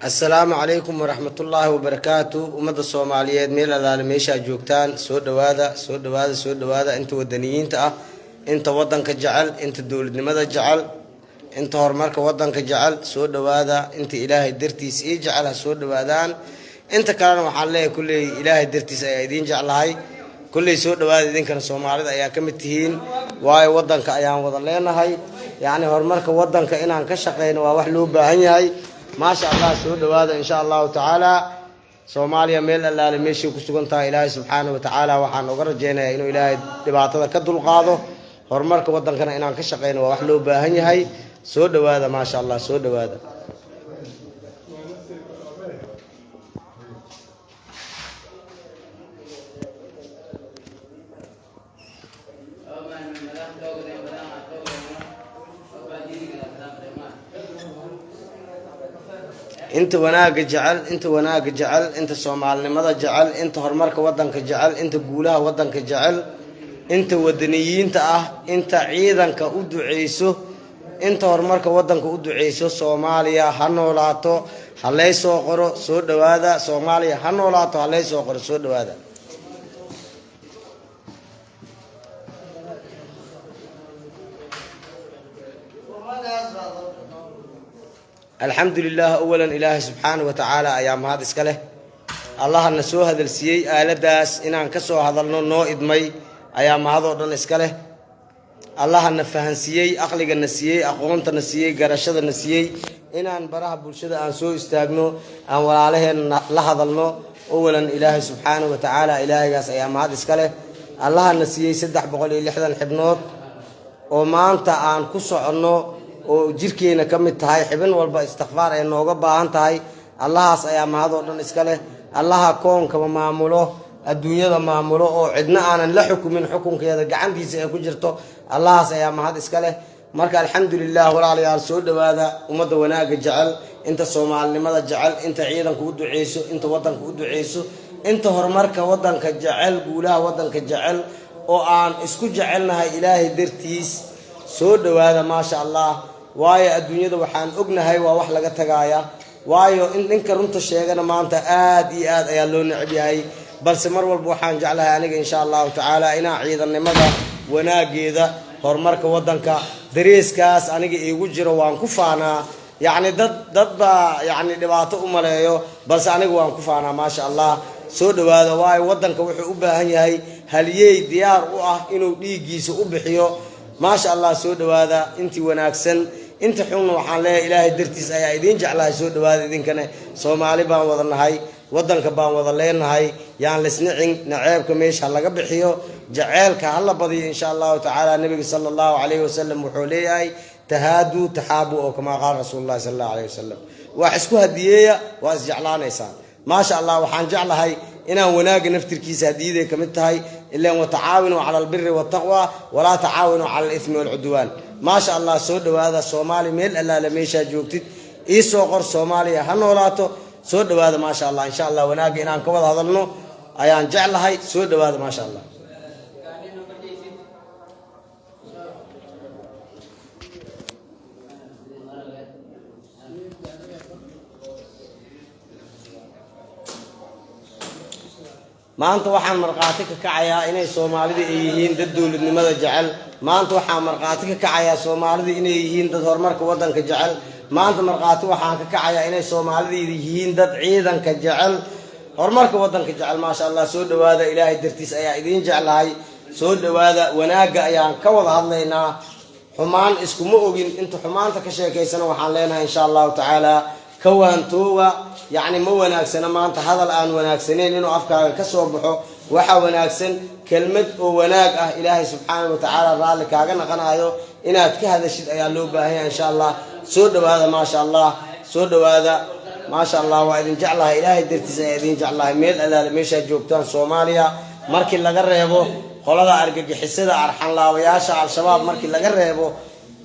Assalaamu calaykum waraxmatullaahi wabarakaatu. Ummadda Soomaaliyeed meel allaale meeshaa joogtaan, soo dhawaada, soo dhawaada, soo dhawaada. Inta wadaniyiinta ah, inta wadanka jecel, inta dowladnimada jecel, inta horumarka wadanka jecel, soo dhawaada. Inta Ilaahay dartiis ii jecel ha soo dhawaadaan. Inta kalena waxaan leeyahay, kulley Ilaahay dartiis ayaa idiin jeclahay. Kulley soo dhawaada, idinkana Soomaalida ayaa ka mid tihiin, waayo wadanka ayaan wada leenahay. Yacni horumarka wadanka inaan ka shaqeyno waa wax loo baahan yahay. Maasha Allah, soo dhawaada. Insha Allahu tacaala, Soomaaliya meel allaale meeshay ku sugan tahay, Ilaahay subxaana wa tacaala waxaan uga rajeynayaa inuu Ilaahay dhibaatada ka dulqaado. Horumarka wadankana inaan ka shaqeyno waa wax loo baahan yahay. Soo dhawaada, maasha Allah, soo dhawaada. Inta wanaagga jecel, inta wanaagga jecel, inta Soomaalinimada jecel, inta horumarka wadanka jecel, inta guulaha wadanka jecel, inta wadaniyiinta ah, inta ciidanka u duceyso, inta horumarka wadanka u duceyso, Soomaaliya ha noolaato ha lay soo qoro. Soo dhawaada. Soomaaliya ha noolaato ha lay soo qoro. Soo dhawaada. Alxamdu lilah. Awalan, Ilaahay subxaana wa tacaala ayaa mahad iska leh. Allahana soo hadalsiiyey, aaladaas inaan ka soo hadalno noo idmay ayaa mahadoo dhan iska leh. Allahana fahansiiyey, aqligana siiyey, aqoontana siiyey, garashadana siiyey inaan baraha bulshada aan soo istaagno, aan walaalaheenna la hadalno. Awalan, Ilaahay subxaana wa tacaala, Ilaahaygaas ayaa mahad iska leh. Allahana siiyey 360 xibnood oo maanta aan ku soconno, oo jirkeena ka mid tahay xibin walba istikfaar ay nooga baahan tahay. Allahaas ayaa mahadoo dhan iska leh. Allaha koonkaba maamulo, adduunyada maamulo, oo cidna aanan la xukumin, xukunkeeda gacantiisa ay ku jirto, Allahaas ayaa mahad iska leh. Marka alxamdulilah, walaalayaal, soo dhawaada. Ummadda wanaagga jecel, inta Soomaalinimada jecel, inta ciidanka u duceyso, inta wadanka u duceyso, inta horumarka wadanka jecel, guulaha wadanka jecel, oo aan isku jecelnahay Ilaahay dartiis, soo dhawaada. Maasha Allah. Waayo adduunyada waxaan ognahay waa wax laga tagaaya. Waayo in ninka runta sheegana maanta aad iyo aad ayaa loo necab yahay. Balse mar walba waxaan jeclahay aniga, insha Allahu tacaala, inaan ciidannimada wanaageeda, horumarka wadanka, dareeskaas aniga iigu jiro waan ku faanaa. Yacni dad baa yacni dhibaato u maleeyo, balse aniga waan ku faanaa. Maasha Allah, soo dhawaada. Waayo wadanka wuxuu u baahan yahay halyeey diyaar u ah inuu dhiiggiisa u bixiyo. Maasha Allah, soo dhawaada. Intii wanaagsan, inta xunna waxaan leeyahay, Ilaahay dartiis ayaa idiin jeclahay. Soo dhawaada idinkane. Soomaali baan wada nahay, wadanka baan wada leenahay. Yaan lisnicin, naceebka meesha ha laga bixiyo, jaceelka ha la badiyo, insha Allahu tacaala. Nabiga sala Allahu calayhi wasalam wuxuu leeyahay: "Tahaaduu taxaabu," oo kamaa qaala rasuulu llahi sala Allahu alayhi wasalam. Wax isku hadiyeeya, waa isjeclaanaysaan. Maasha Allah, waxaan jeclahay inaan wanaagga naftirkiisa hadiyaday ka mid tahay. Ilan "watacaawinuu cala albiri waltaqwa, walaa tacaawinuu cala alithmi walcudwaan." Maasha Allah, soo dhawaada. Soomaaliya meel allaale meeshaa joogtid, ii soo qor "Soomaaliya ha noolaato." Soo dhawaada, maasha Allah. Insha Allah wanaagga inaan ka wada hadalno ayaan jeclahay. Soo dhawaada, maasha Allah. Maanta waxaan markhaati ka kacayaa inay Soomaalida ay yihiin dad dowladnimada jecel. Maanta waxaan markhaati ka kacayaa Soomaalida inay yihiin dad horumarka wadanka jecel. Maanta markhaati waxaan ka kacayaa inay Soomaalida yihiin dad ciidanka jecel, horumarka wadanka jecel. Maasha Allah, soo dhawaada. Ilaahay dartiis ayaa idiin jeclahay. Soo dhawaada. Wanaagga ayaan ka wada hadlaynaa, xumaan iskuma ogin. Inta xumaanta ka sheekaysana waxaan leenahay, insha Allahu tacaala, ka waantooba. Yacni ma wanaagsana maanta hadal aan wanaagsanayn inuu afkaaga ka soo baxo. Waxaa wanaagsan kelmad oo wanaag ah, Ilaahay subxaana wa tacaala raalli kaaga naqanayo, inaad ka hadashid ayaa loo baahan yahay, insha Allah. Soo dhawaada, maasha Allah, soo dhawaada. Maasha Allah, waa idin jeclahay. Ilaahay dartiis ayaa idin jeclahay. Meel allaale meeshaad joogtaan Soomaaliya, markii laga reebo qolada argagixisada, arxanlaabayaasha Al-Shabaab, markii laga reebo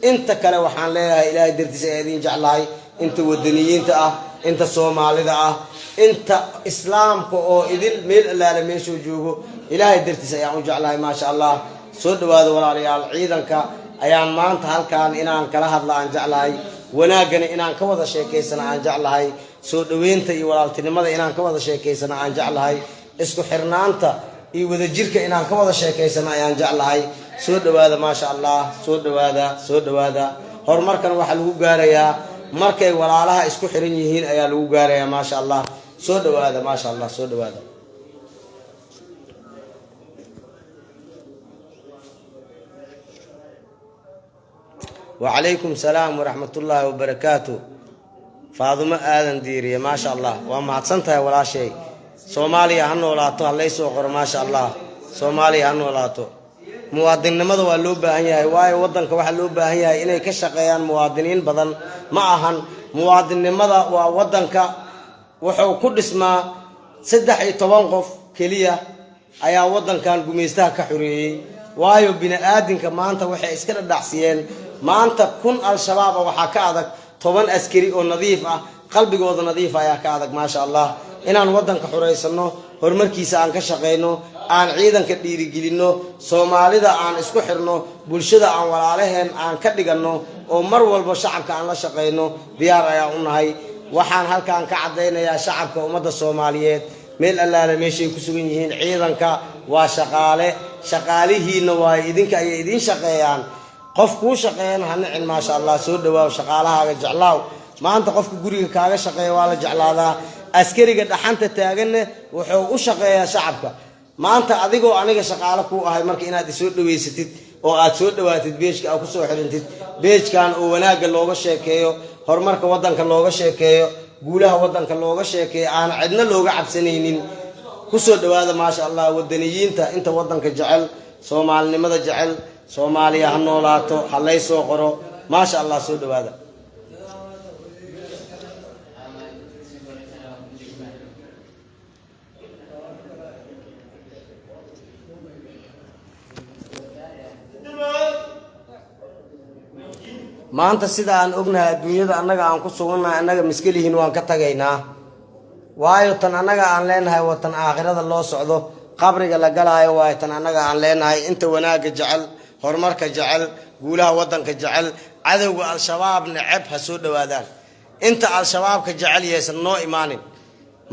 inta kale, waxaan leeyahay Ilaahay dartiis ayaa idin jeclahay. Inta wadaniyiinta ah, inta Soomaalida ah, inta Islaamka oo idil, meel allaale meeshuu joogo, Ilaahay dartiis ayaan u jeclahay. Maasha Allah, soo dhawaada walaalayaal. Ciidanka ayaan maanta halkaan inaan kala hadla aan jeclahay, wanaaggana inaan ka wada sheekaysana aan jeclahay. Soo dhoweynta iyo walaaltinimada inaan ka wada sheekaysano aan jeclahay, isku xirnaanta iyo wadajirka inaan ka wada sheekaysano ayaan jeclahay. Soo dhowaada, maasha Allah, soo dhowaada, soo dhowaada. Horumarkan waxaa lagu gaarayaa markay walaalaha isku xiran yihiin ayaa lagu gaarayaa. Maasha Allah, soo dhowaada, maasha Allah, soo dhowaada. Wacalaykum salaam waraxmatullaahi wabarakaatu. Faadumo Aadan Diiriye, maasha Allah, waa mahadsan tahay walaashay. Soomaaliya ha noolaato, ha laysoo qoro. Maasha Allah, Soomaaliya ha noolaato. Muwaadinnimada waa loo baahan yahay, waayo waddanka waxaa loo baahan yahay inay ka shaqeeyaan muwaadiniin badan. Ma ahan muwaadinnimada, waa waddanka wuxuu ku dhismaa 13 qof keliya ayaa waddankan gumaystaha ka xoreeyey. Waayo, bini aadinka maanta waxay iska dhadhacsiyeen, maanta 1000 Al-Shabaaba waxaa ka adag 10 askari oo nadiif ah, qalbigooda nadiif ayaa ka adag. Maasha Allah, inaan waddanka xuraysanno, horumarkiisa aan ka shaqayno, aan ciidanka dhiirigelinno, Soomaalida aan isku xirno, bulshada aan walaalaheen aan ka dhiganno, oo mar walba shacabka aan la shaqayno, diyaar ayaa u nahay. Waxaan halkan ka caddaynayaa shacabka ummadda Soomaaliyeed meel allaale meeshay ku sugan yihiin, ciidanka waa shaqaale, shaqaalihiinna waayo, idinka ayay idiin shaqeeyaan. Qof kuu shaqeeyana ha nicin. Maasha Allah, soo dhawaaw, shaqaalahaaga jeclaaw. Maanta qofka guriga kaaga shaqeeya waa la jeclaadaa. Askariga dhaxanta taaganne wuxuu u shaqeeyaa shacabka. Maanta adigoo aniga shaqaalo kuu ahay, marka inaad isoo dhaweysatid oo aad soo dhawaatid, page-ka aad kusoo xirintid, page-kan oo wanaagga looga sheekeeyo, horumarka waddanka looga sheekeeyo, guulaha waddanka looga sheekeeyo, aan cidna looga cabsanaynin, kusoo dhawaada. Maasha Allah, wadaniyiinta inta waddanka jecel, Soomaalinimada jecel, Soomaaliya ha noolaato, ha laysoo qoro. Maasha Allah, soo dhawaada. Maanta sida aan ognahay, adduunyada annaga aan ku sugannahay, annaga miskelihiin, waan ka tagaynaa. Waayo, tan annaga aan leenahay waa tan aakhirada loo socdo, qabriga la galaayo. Waayo, tan annaga aan leenahay, inta wanaagga jecel, horumarka jecel, guulaha waddanka jecel, cadowga Al-Shabaab neceb, ha soo dhawaadaan. Inta Al-Shabaabka jecel yaysan noo imaanin,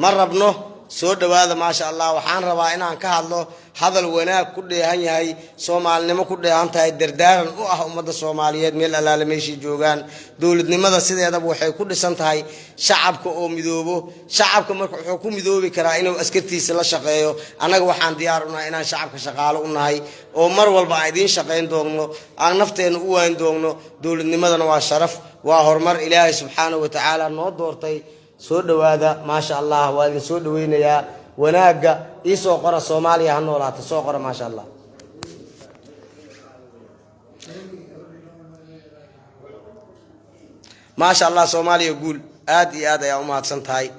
ma rabno. Soo dhawaada, maasha Allah. Waxaan rabaa inaan ka hadlo hadal wanaag ku dheehan yahay, Soomaalinimo ku dheehan tahay, dardaaran u ah ummadda Soomaaliyeed meel allaale meeshay joogaan. Dowladnimada sideedaba waxay ku dhisan tahay shacabka oo midoobo. Shacabka marka wuxuu ku midoobi karaa inuu askartiisa la shaqeeyo. Annaga waxaan diyaar u nahay inaan shacabka shaqaalo u nahay, oo mar walba aan idiin shaqayn doogno, aan nafteena u waan doogno. Dowladnimadana waa sharaf, waa horumar Ilaahay subxaanahu watacaala noo doortay. Soo dhawaada, maasha Allah, waa idin soo dhaweynayaa. Wanaagga iisoo qora, Soomaaliya ha noolaato, soo qora. Maasha Allah, maasha Allah, Soomaaliya guul. Aad iyo aad ayaa umahadsan tahay,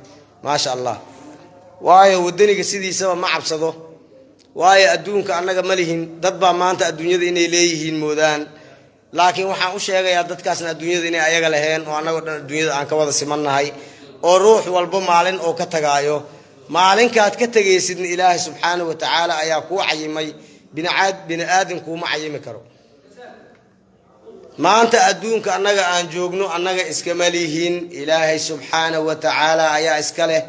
maasha Allah. Waayo, wadaniga sidiisaba ma cabsado. Waayo, adduunka annaga ma lihin. Dad baa maanta adduunyada inay leeyihiin moodaan, laakiin waxaan u sheegayaa dadkaasna adduunyada inay ayaga laheen, oo annagoo dhan adduunyada aan ka wada simannahay, oo ruux walbo maalin oo ka tagaayo. Maalinkaad ka tegaysidna Ilaahay subxaanahu wa tacaala ayaa kuu cayimay. Biniaad bini aadam kuuma cayimi karo. Maanta adduunka annaga aan joogno annaga iskama lihin, Ilaahay subxaanahu wa tacaala ayaa iska leh.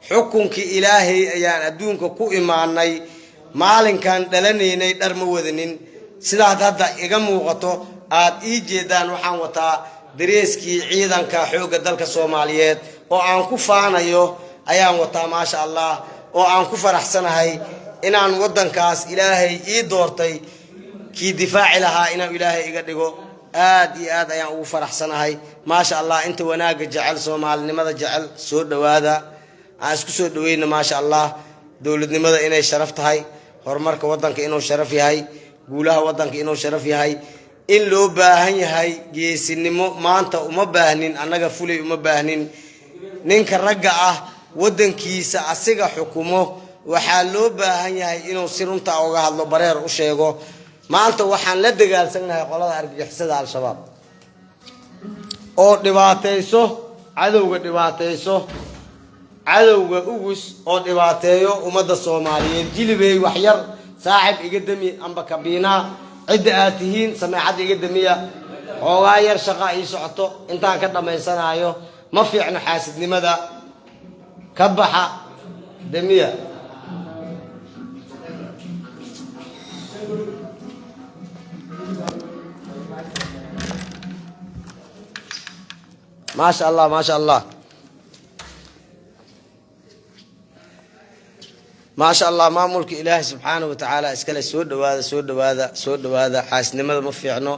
Xukunkii Ilaahay ayaan adduunka ku imaanay. Maalinkaan dhalanaynay dhar ma wadanin. Sidaad hadda iga muuqato, aad ii jeedaan, waxaan wataa dareeskii ciidanka xoogga dalka Soomaaliyeed oo aan ku faanayo ayaan wataa, maasha Allah, oo aan ku faraxsanahay inaan waddankaas Ilaahay ii doortay, kii difaaci lahaa inuu Ilaahay iga dhigo. Aad iyo aad ayaan ugu faraxsanahay, maasha Allah. Inta wanaagga jecel, Soomaalinimada jecel, soo dhawaada, aan isku soo dhaweyna. Maasha Allah, dowladnimada inay sharaf tahay, horumarka waddanka inuu sharaf yahay, guulaha waddanka inuu sharaf yahay, in loo baahan yahay geesinimo. Maanta uma baahnin annaga fulay, uma baahnin. Ninka ragga ah waddankiisa asiga xukumo, waxaa loo baahan yahay inuu si runta uga hadlo, bareer u sheego. Maanta waxaan la dagaalsannahay qolada argagixisada Al-Shabaab oo dhibaatayso cadowga, dhibaatayso cadowga ugus oo dhibaateeyo ummadda Soomaaliyeed. Jilibey, waxyar saaxib iga demi amba kabiinaa, cidda aad tihiin sameecadda iga demiya. Xoogaa yar shaqa ii socoto intaan ka dhammaysanaayo. Ma fiicno xaasidnimada. Ka baxa demiya. Maasha Allah, maasha Allah, maasha Allah. Maamulka Ilaahay subxaana wa tacaala iskale. Soo dhawaada, soo dhawaada, soo dhawaada. Xaasnimada ma fiicno.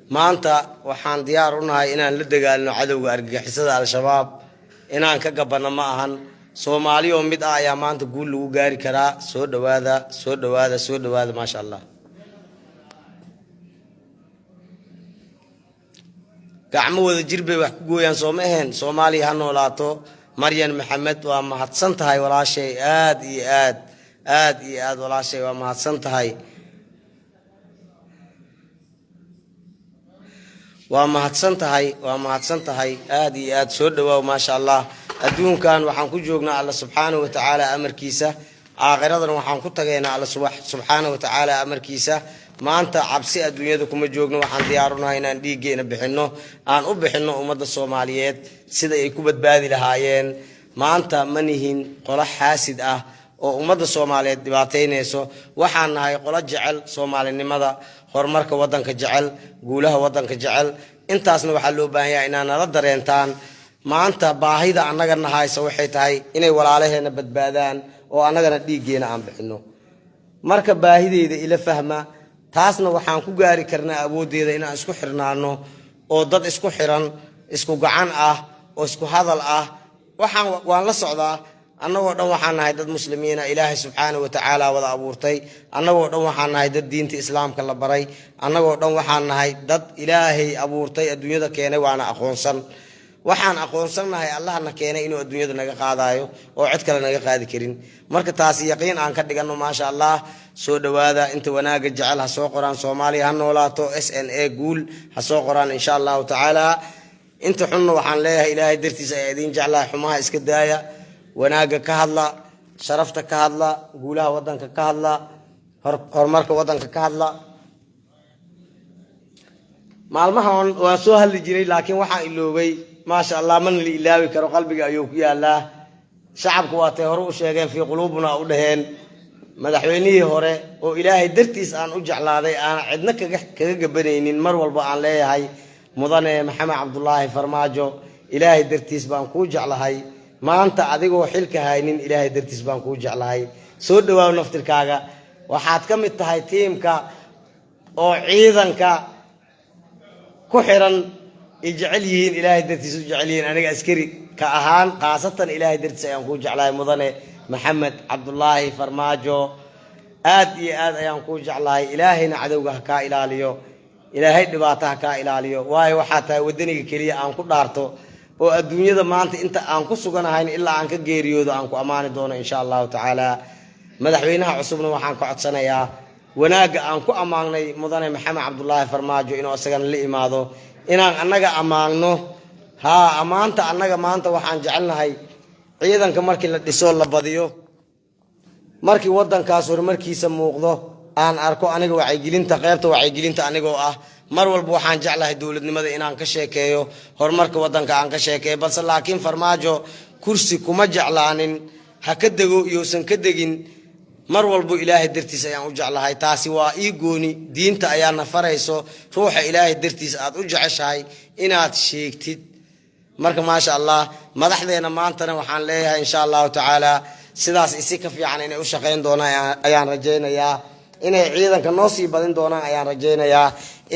Maanta waxaan diyaar u nahay inaan la dagaalno cadowga argagixisada Al-Shabaab. Inaan ka gabanno ma ahan. Soomaali oo mid ah ayaa maanta guul lagu gaari karaa. Soo dhawaada, soo dhawaada, soo dhawaada. Maasha Allah. Gacmo wada jir bay wax ku gooyaan, sooma aheen? Soomaaliya ha noolaato. Maryan Maxamed, waa mahadsan tahay walaashay, aad iyo aad, aad iyo aad walaashay, waa mahadsan tahay, waa mahadsan tahay, waa mahadsan tahay, aad iyo aad. Soo dhawaaw. Maasha Allah. Adduunkan waxaan ku joognaa Alla subxaanahu wa tacaala amarkiisa, aakhiradan waxaan ku tagaynaa Alla subxaanahu wa tacaala amarkiisa. Maanta cabsi adduunyada kuma joogno. Waxaan diyaarunahay inaan dhiiggeena bixinno, aan u bixinno ummadda Soomaaliyeed sida ay ku badbaadi lahaayeen. Maanta ma nihin qolo xaasid ah oo ummadda Soomaaliyeed dhibaataynayso. Waxaan nahay qolo jecel soomaalinimada, horumarka waddanka jecel, guulaha waddanka jecel. Intaasna waxaa loo baahan yahay inaa nala dareentaan. Maanta baahida annaga nahaysa waxay tahay inay walaalaheena badbaadaan oo annagana dhiiggeena aan bixinno. Marka baahideyda ila fahma. Taasna waxaan ku gaari karnaa awooddeeda inaan isku xirnaano, oo dad isku xiran, isku gacan ah oo isku hadal ah. Waxaan waan la socdaa, annagoo dhan waxaan nahay dad muslimiina, Ilaahay subxaanahu wa tacaala wada abuurtay. Annagoo dhan waxaan nahay dad diinta Islaamka la baray. Annagoo dhan waxaan nahay dad Ilaahay abuurtay, adduunyada keenay, waana aqoonsan. Waxaan aqoonsannahay Allahna keenay inuu adduunyada naga qaadayo oo cid kale naga qaadi karin. Marka taasi yaqiin aan ka dhiganno. Maasha Allah. Soo dhawaada. Inta wanaaga jecel ha soo qoraan "Soomaaliya ha noolaato", SNA guul ha soo qoraan, insha Allahu tacaala. Inta xunna waxaan leeyahay, Ilaahay dartiis ayaa idiin jeclahay, xumaha iska daaya, wanaagga ka hadla, sharafta ka hadla, guulaha waddanka ka hadla, horumarka waddanka ka hadla. Maalmahan waan soo hadli jiray, laakiin waxaan iloobay. Maasha Allah, mana la ilaawi karo, qalbiga ayuu ku yaalaa. Shacabku waatay hore u sheegeen, fii quluubuna u dhaheen. Madaxweynihii hore oo Ilaahay dartiis aan u jeclaaday, aan cidna kaga gabanaynin, mar walba aan leeyahay, Mudane Maxamed Cabdulaahi Farmaajo, Ilaahay dartiis baan kuu jeclahay. Maanta adigoo xilka haynin, Ilaahay dartiis baan kuu jeclahay. Soo dhawaaw. Naftirkaaga waxaad ka mid tahay tiimka oo ciidanka ku xiran ay jecel yihiin, Ilaahay dartiis u jecel yihiin. Aniga askari ka ahaan khaasatan, Ilaahay dartiis ayaan kuu jeclahay, Mudane Maxamed Cabdulaahi Farmaajo. Aad iyo aad ayaan kuu jeclahay. Ilaahayna cadowga ha kaa ilaaliyo, Ilaahay dhibaato ha kaa ilaaliyo, waayo waxaa tahay wadaniga keliya aan ku dhaarto oo adduunyada maanta inta aan ku suganahayn ilaa aan ka geeriyoodo aan ku ammaani doono, insha Allahu tacaala. Madaxweynaha cusubna waxaan ka codsanayaa wanaagga aan ku ammaannay Mudane Maxamed Cabdulaahi Farmaajo inuu isagana la imaado, inaan annaga ammaanno. Haa, ammaanta annaga maanta waxaan jecelnahay ciidanka markii la dhiso, la badiyo, markii waddankaas horumarkiisa muuqdo aan arko. Aniga wacyigelinta, qaybta wacyigelinta anigoo ah, mar walba waxaan jeclahay dowladnimada inaan ka sheekeeyo, horumarka waddanka aan ka sheekeeyo. Balse laakiin Farmaajo kursi kuma jeclaanin. Ha ka dego iyousan ka degin, mar walbo Ilaahay dartiis ayaan u jeclahay. Taasi waa ii gooni. Diinta ayaa na farayso ruuxa Ilaahay dartiis aad u jeceshahay inaad sheegtid. Marka maasha Allah, madaxdeena maantana waxaan leeyahay, insha Allahu tacaala, sidaas isi ka fiican inay u shaqayn doonaan ayaan rajaynayaa, inay ciidanka noo sii badin doonaan ayaan rajaynayaa,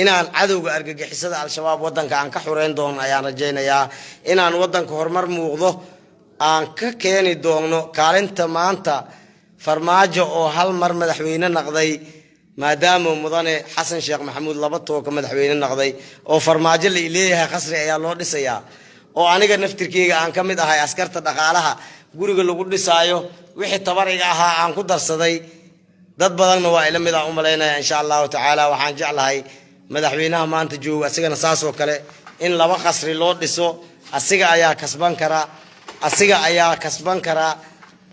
inaan cadowga argagixisada Al-Shabaab waddanka aan ka xureyn doono ayaan rajaynayaa, inaan waddanka horumar muuqdo aan ka keeni doono. Kaalinta maanta Farmaajo oo hal mar madaxweyne naqday, maadaama Mudane Xasan Sheekh Maxamuud laba tooka madaxweyne naqday, oo Farmaajo la leeyahay khasri ayaa loo dhisayaa, oo aniga naftirkeyga aan ka mid ahay askarta dhaqaalaha guriga lagu dhisaayo, wixii tabariga ahaa aan ku darsaday, dad badanna waa ila mid aan u malaynaya. Insha Allahu tacaala, waxaan jeclahay madaxweynaha maanta jooga asigana saasoo kale in laba qasri loo dhiso. Asiga ayaa kasban karaa, asiga ayaa kasban karaa.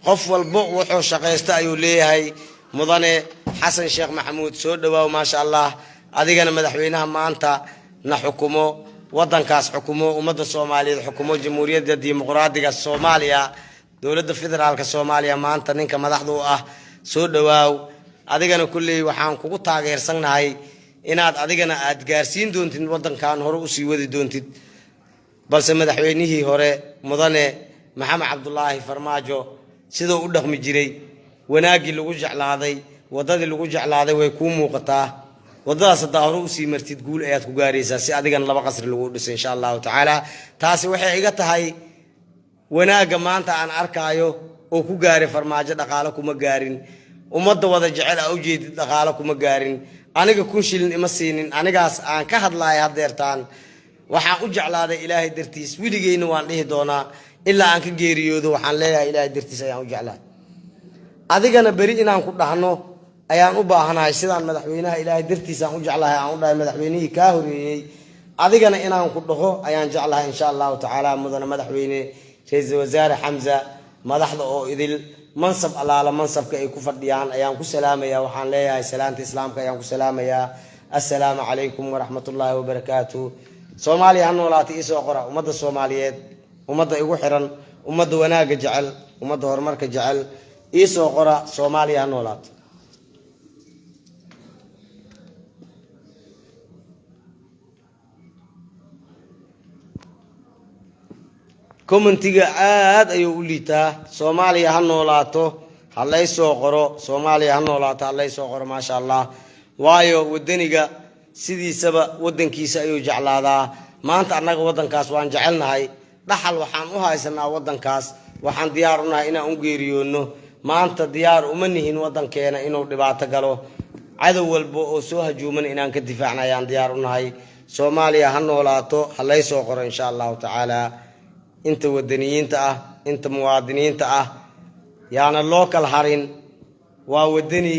Qof walbo wuxuu shaqaysto ayuu leeyahay. Mudane Xasan Sheekh Maxamuud, soo dhawaaw. Maasha Allah. Adigana madaxweynaha maanta na xukumo, waddankaas xukumo, ummadda Soomaaliyeed xukumo, Jamhuuriyadda Dimuqraadiga Soomaaliya. Dowladda Federaalka Soomaaliya maanta ninka madaxda u ah, soo dhowaaw. Adigana kulley waxaan kugu taageersannahay inaad adigana aad gaarsiin doontid waddankan, hore usii wadi doontid. Balse madaxweynihii hore, mudane Maxamed Cabdulaahi Farmaajo, siduu u dhaqmi jiray, wanaaggii lagu jeclaaday, waddadii lagu jeclaaday way kuu muuqataa. Waddadaas haddaa hore usii martid, guul ayaad ku gaaraysaa, si adigana laba qasri lagu dhisay, insha Allahu tacaala. Taasi waxay iga tahay wanaagga maanta aan arkaayo oo ku gaaray Farmaajo. Dhaqaalo kuma gaarin. Ummadda wada jecel aa ujeedid dhaqaalo kuma gaarin. Aniga 1000 shilin ima siinin. Anigaas aan ka hadlaaya haddeertaan waxaan u jeclaaday Ilaahay dartiis. Weligeyna waan dhihi doonaa ilaa aan ka geeriyoodo. Waxaan leeyahay, Ilaahay dartiis ayaan u jeclahay. Adigana beri inaan ku dhahno ayaan u baahanahay. Sidaan madaxweynaha Ilaahay dartiis aan u jeclahay aan u dhahay madaxweynihii kaa horeeyey, adigana inaan ku dhaho ayaan jeclahay, insha Allahu tacaala. Mudane madaxweyne, ra-iisul wasaare Xamza, madaxda oo idil, mansab allaala mansabka ay ku fadhiyaan ayaan ku salaamayaa. Waxaan leeyahay, salaanta Islaamka ayaan ku salaamayaa. Assalaamu calaykum waraxmatullaahi wabarakaatu. Soomaaliya ha noolaata. Iisoo qora, ummadda Soomaaliyeed, ummadda igu xiran, ummadda wanaagga jecel, ummadda horumarka jecel, iisoo qora: Soomaaliya ha noolaato. Commentiga aad ayuu u liitaa. Soomaaliya ha noolaato, ha laysoo qoro. Soomaaliya ha noolaato, ha laysoo qoro. Maasha Allah. Waayo, wadaniga sidiisaba wadankiisa ayuu jeclaadaa. Maanta annaga waddankaas waan jecelnahay. Dhaxal waxaan u haysanaa waddankaas. Waxaan diyaar u nahay inaan u geeriyoonno. Maanta diyaar uma nihin waddankeena inuu dhibaato galo. Cadow walba oo soo hajuuman inaan ka difaacna ayaan diyaar u nahay. Soomaaliya ha noolaato, ha laysoo qoro, insha Allahu tacaala. Inta wadaniyiinta ah, inta muwaadiniinta ah, yaana loo kala harin. Waa wadani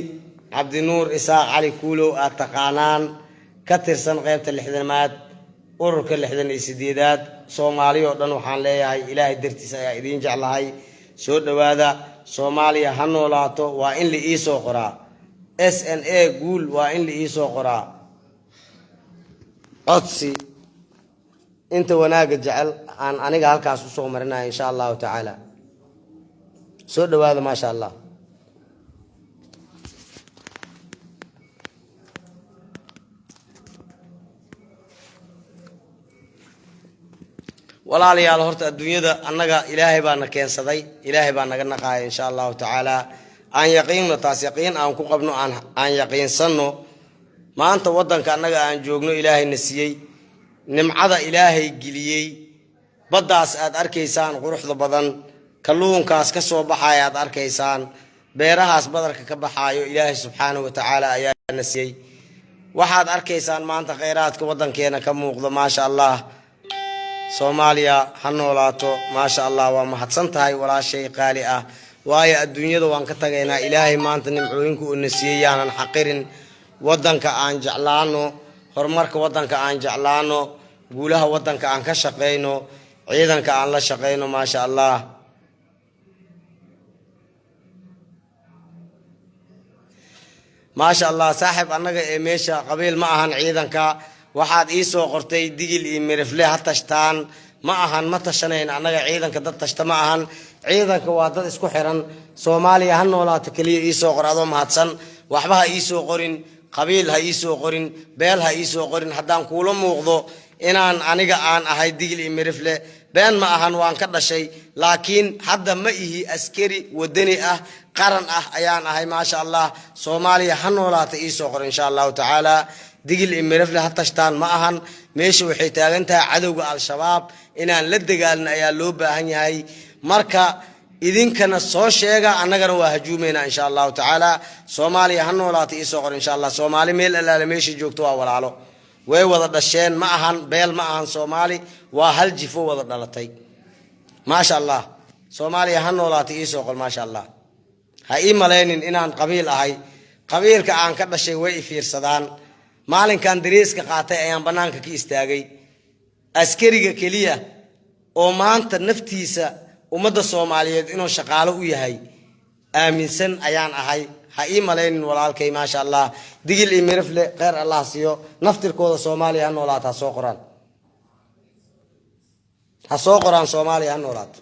Cabdinuur Isaaq Cali Kuulow, aad taqaanaan, ka tirsan qaybta 60aad, ururka 68aad. Soomaali oo dhan waxaan leeyahay, Ilaahay dartiis ayaa idiin jeclahay. Soo dhowaada. Soomaaliya ha noolaato waa in la iisoo qoraa. SNA guul waa in la iisoo qoraa. Codsi inta wanaagga jecel aan aniga halkaas usoo marinaya, insha Allahu tacaala. Soo dhowaada. Maasha Allah. Walaalayaal, horta adduunyada annaga Ilaahay baa na keensaday, Ilaahay baa naga naqaaya, insha Allahu tacaala. Aan yaqiinno taas, yaqiin aan ku qabno, aan yaqiinsanno. Maanta waddanka annaga aan joogno Ilaahay na siiyey, nimcada Ilaahay geliyey, baddaas aad arkaysaan quruxda badan, kalluunkaas ka soo baxaaya aad arkaysaan, beerahaas badarka ka baxaayo, Ilaahay subxaanahu wa tacaala ayaa na siiyey. Waxaad arkaysaan maanta kheyraadka waddankeena ka muuqda. Maasha Allah. Soomaaliya ha noolaato. Maasha Allah. Waa mahadsan tahay, walaashay qaali ah. Waayo, adduunyada waan ka tagaynaa. Ilaahay maanta nimcooyinka uu na siiyey yaanan xaqirin. Waddanka aan jeclaano, horumarka waddanka aan jeclaano, guulaha waddanka aan ka shaqayno, ciidanka aan la shaqayno. Maasha Allah. Maasha Allah. Saaxib, annaga ee meesha qabiil ma ahan. Ciidanka waxaad ii soo qortay Digil iyo Mirifle ha tashtaan ma ahan. Ma tashanayn annaga. Ciidanka dad tashta ma ahan. Ciidanka waa dad isku xiran. Soomaaliya ha noolaato keliya ii soo qor, adoo mahadsan. Waxba ha ii soo qorin, qabiil ha ii soo qorin, beel ha ii soo qorin. Haddaan kuula muuqdo inaan aniga aan ahay Digil iyo Mirifle, been ma ahan, waan ka dhashay, laakiin hadda ma ihi. Askari wadani ah, qaran ah ayaan ahay. Maasha Allah. Soomaaliya ha noolaata ii soo qor, insha Allahu tacaala. Digil iyo Mirifle ha tashtaan ma ahan. Meesha waxay taagan tahay cadowga Al-Shabaab inaan la dagaalno ayaa loo baahan yahay. Marka idinkana soo sheega, annagana waa hajuumaynaa, insha Allahu tacaala. Soomaaliya ha noolaata ii soo qor, insha Allah. Soomaali meel allaale meesha joogto waa walaalo, way wada dhasheen. Ma ahan beel, ma ahan. Soomaali waa hal jifo wada dhalatay. Maasha Allah. Soomaaliya ha noolaata ii soo qor. Maasha Allah. Ha ii malaynin inaan qabiil ahay. Qabiilka aan ka dhashay way i fiirsadaan. Maalinkan dareeska qaatay ayaan bannaanka ka istaagay. Askariga keliya oo maanta naftiisa ummadda Soomaaliyeed inuu shaqaalo u yahay aaminsan ayaan ahay. Ha ii malaynin, walaalkay. Maasha Allah. Digil iyo Mirifle kheyr Allah siiyo. Naftirkooda Soomaaliya ha noolaato ha soo qoraan, ha soo qoraan. Soomaaliya ha noolaato.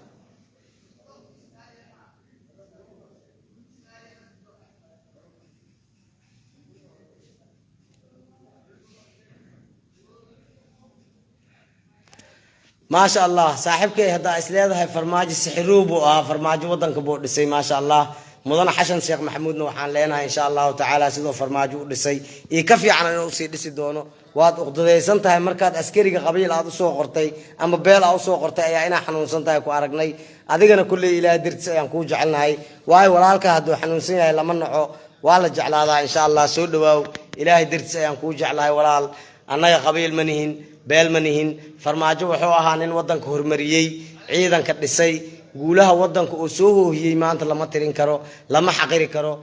Maasha Allah, saaxiibkay, haddaa is leedahay Farmaajo sixirow buu ahaa, Farmaajo wadanka buu dhisay, maasha Allah. Mudane Xasan Sheekh Maxamuudna waxaan leenahay, insha Allahu tacaala, sidoo Farmaajo u dhisay iyo ka fiican inuu usii dhisi doono. Waad uqdadaysan tahay markaad askariga qabiil aad usoo qortay ama beel aad usoo qortay ayaa inaa xanuunsan tahay ku aragnay. Adigana kulley Ilaahay dartiis ayaan kuu jecelnahay, waayo walaalka hadduu xanuunsan yahay lama naco, waa la jeclaadaa, insha Allah. Soo dhawaaw, Ilaahay dartiis ayaan kuu jeclahay, walaal. Annaga qabiil ma nihin, beel ma nihin. Farmaajo wuxuu ahaa nin wadanka horumariyey, ciidanka dhisay, guulaha wadanka oo soo hoohiyey maanta lama tirin karo, lama xaqiri karo.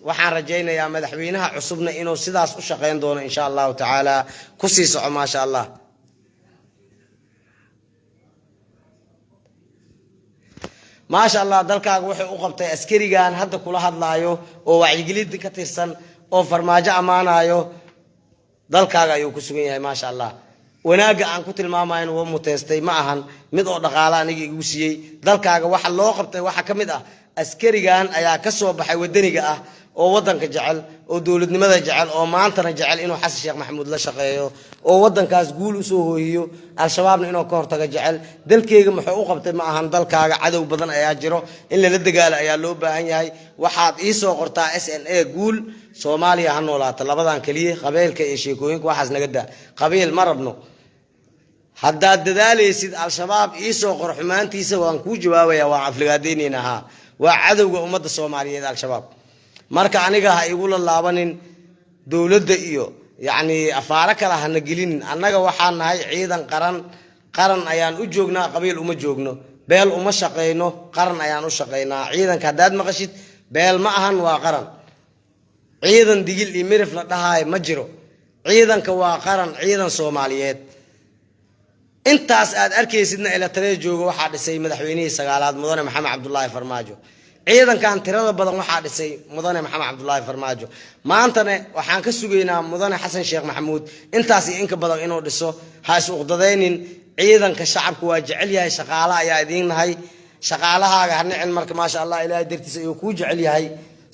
Waxaan rajaynayaa madaxweynaha cusubna inuu sidaas u shaqayn doono, insha Allahu tacaala. Kusii soco, maasha Allah. Maasha Allah, dalkaaga wuxuu u qabtay askarigan hadda kula hadlaayo oo wacyigelinta ka tirsan oo Farmaajo ammaanayo, dalkaaga ayuu ku sugan yahay, maasha Allah. Wanaagga aan ku tilmaamayn waa muteystay, ma ahan mid oo dhaqaale aniga igu siiyey. Dalkaaga waxa loo qabtay waxaa ka mid ah askarigan ayaa ka soo baxay, wadaniga ah oo wadanka jecel oo dowladnimada jecel oo maantana jecel inuu Xasan Sheekh Maxamuud la shaqeeyo oo wadankaas guul usoo hooyiyo, Al-Shabaabna inuu ka hortago jecel. Dalkeyga muxuu u qabtay ma ahan, dalkaaga cadow badan ayaa jiro, in lala dagaalo ayaa loo baahan yahay. Waxaad iisoo qortaa SNA guul, Soomaaliya ha noolaato, labadan keliya. Qabiilka iyo sheekooyinka waxaas naga daa, qabiil ma rabno. Haddaad dadaalaysid, Al-Shabaab iisoo qor xumaantiisa, waan kuu jawaabaya, waan afligaadaynayna. Haa, waa cadowga ummadda Soomaaliyeed Al-Shabaab. Marka aniga ha igula laabanin dowladda iyo yacni afaaro kale hana gelinin. Annaga waxaan nahay ciidan qaran, qaran ayaan u joognaa, qabiil uma joogno, beel uma shaqayno, qaran ayaan u shaqaynaa. Ciidanka haddaad maqashid, beel ma ahan, waa qaran. Ciidan Digil iyo Mirif la dhahaayo ma jiro, ciidanka waa qaran, ciidan Soomaaliyeed. Intaas aad arkaysidna Eritrea jooga waxaa dhisay madaxweynihii sagaalaad, mudane Maxamed Cabdulaahi Farmaajo. Ciidankan tirada badan waxaa dhisay mudane Maxamed Cabdulaahi Farmaajo. Maantana waxaan ka sugaynaa mudane Xasan Sheekh Maxamuud intaas iyo inka badan inuu dhiso. Ha is uqdadaynin, ciidanka shacabku waa jecel yahay, shaqaale ayaa idiin nahay, shaqaalahaaga ha nicin. Marka maasha Allah, Ilaahay dartiis ayuu kuu jecel yahay.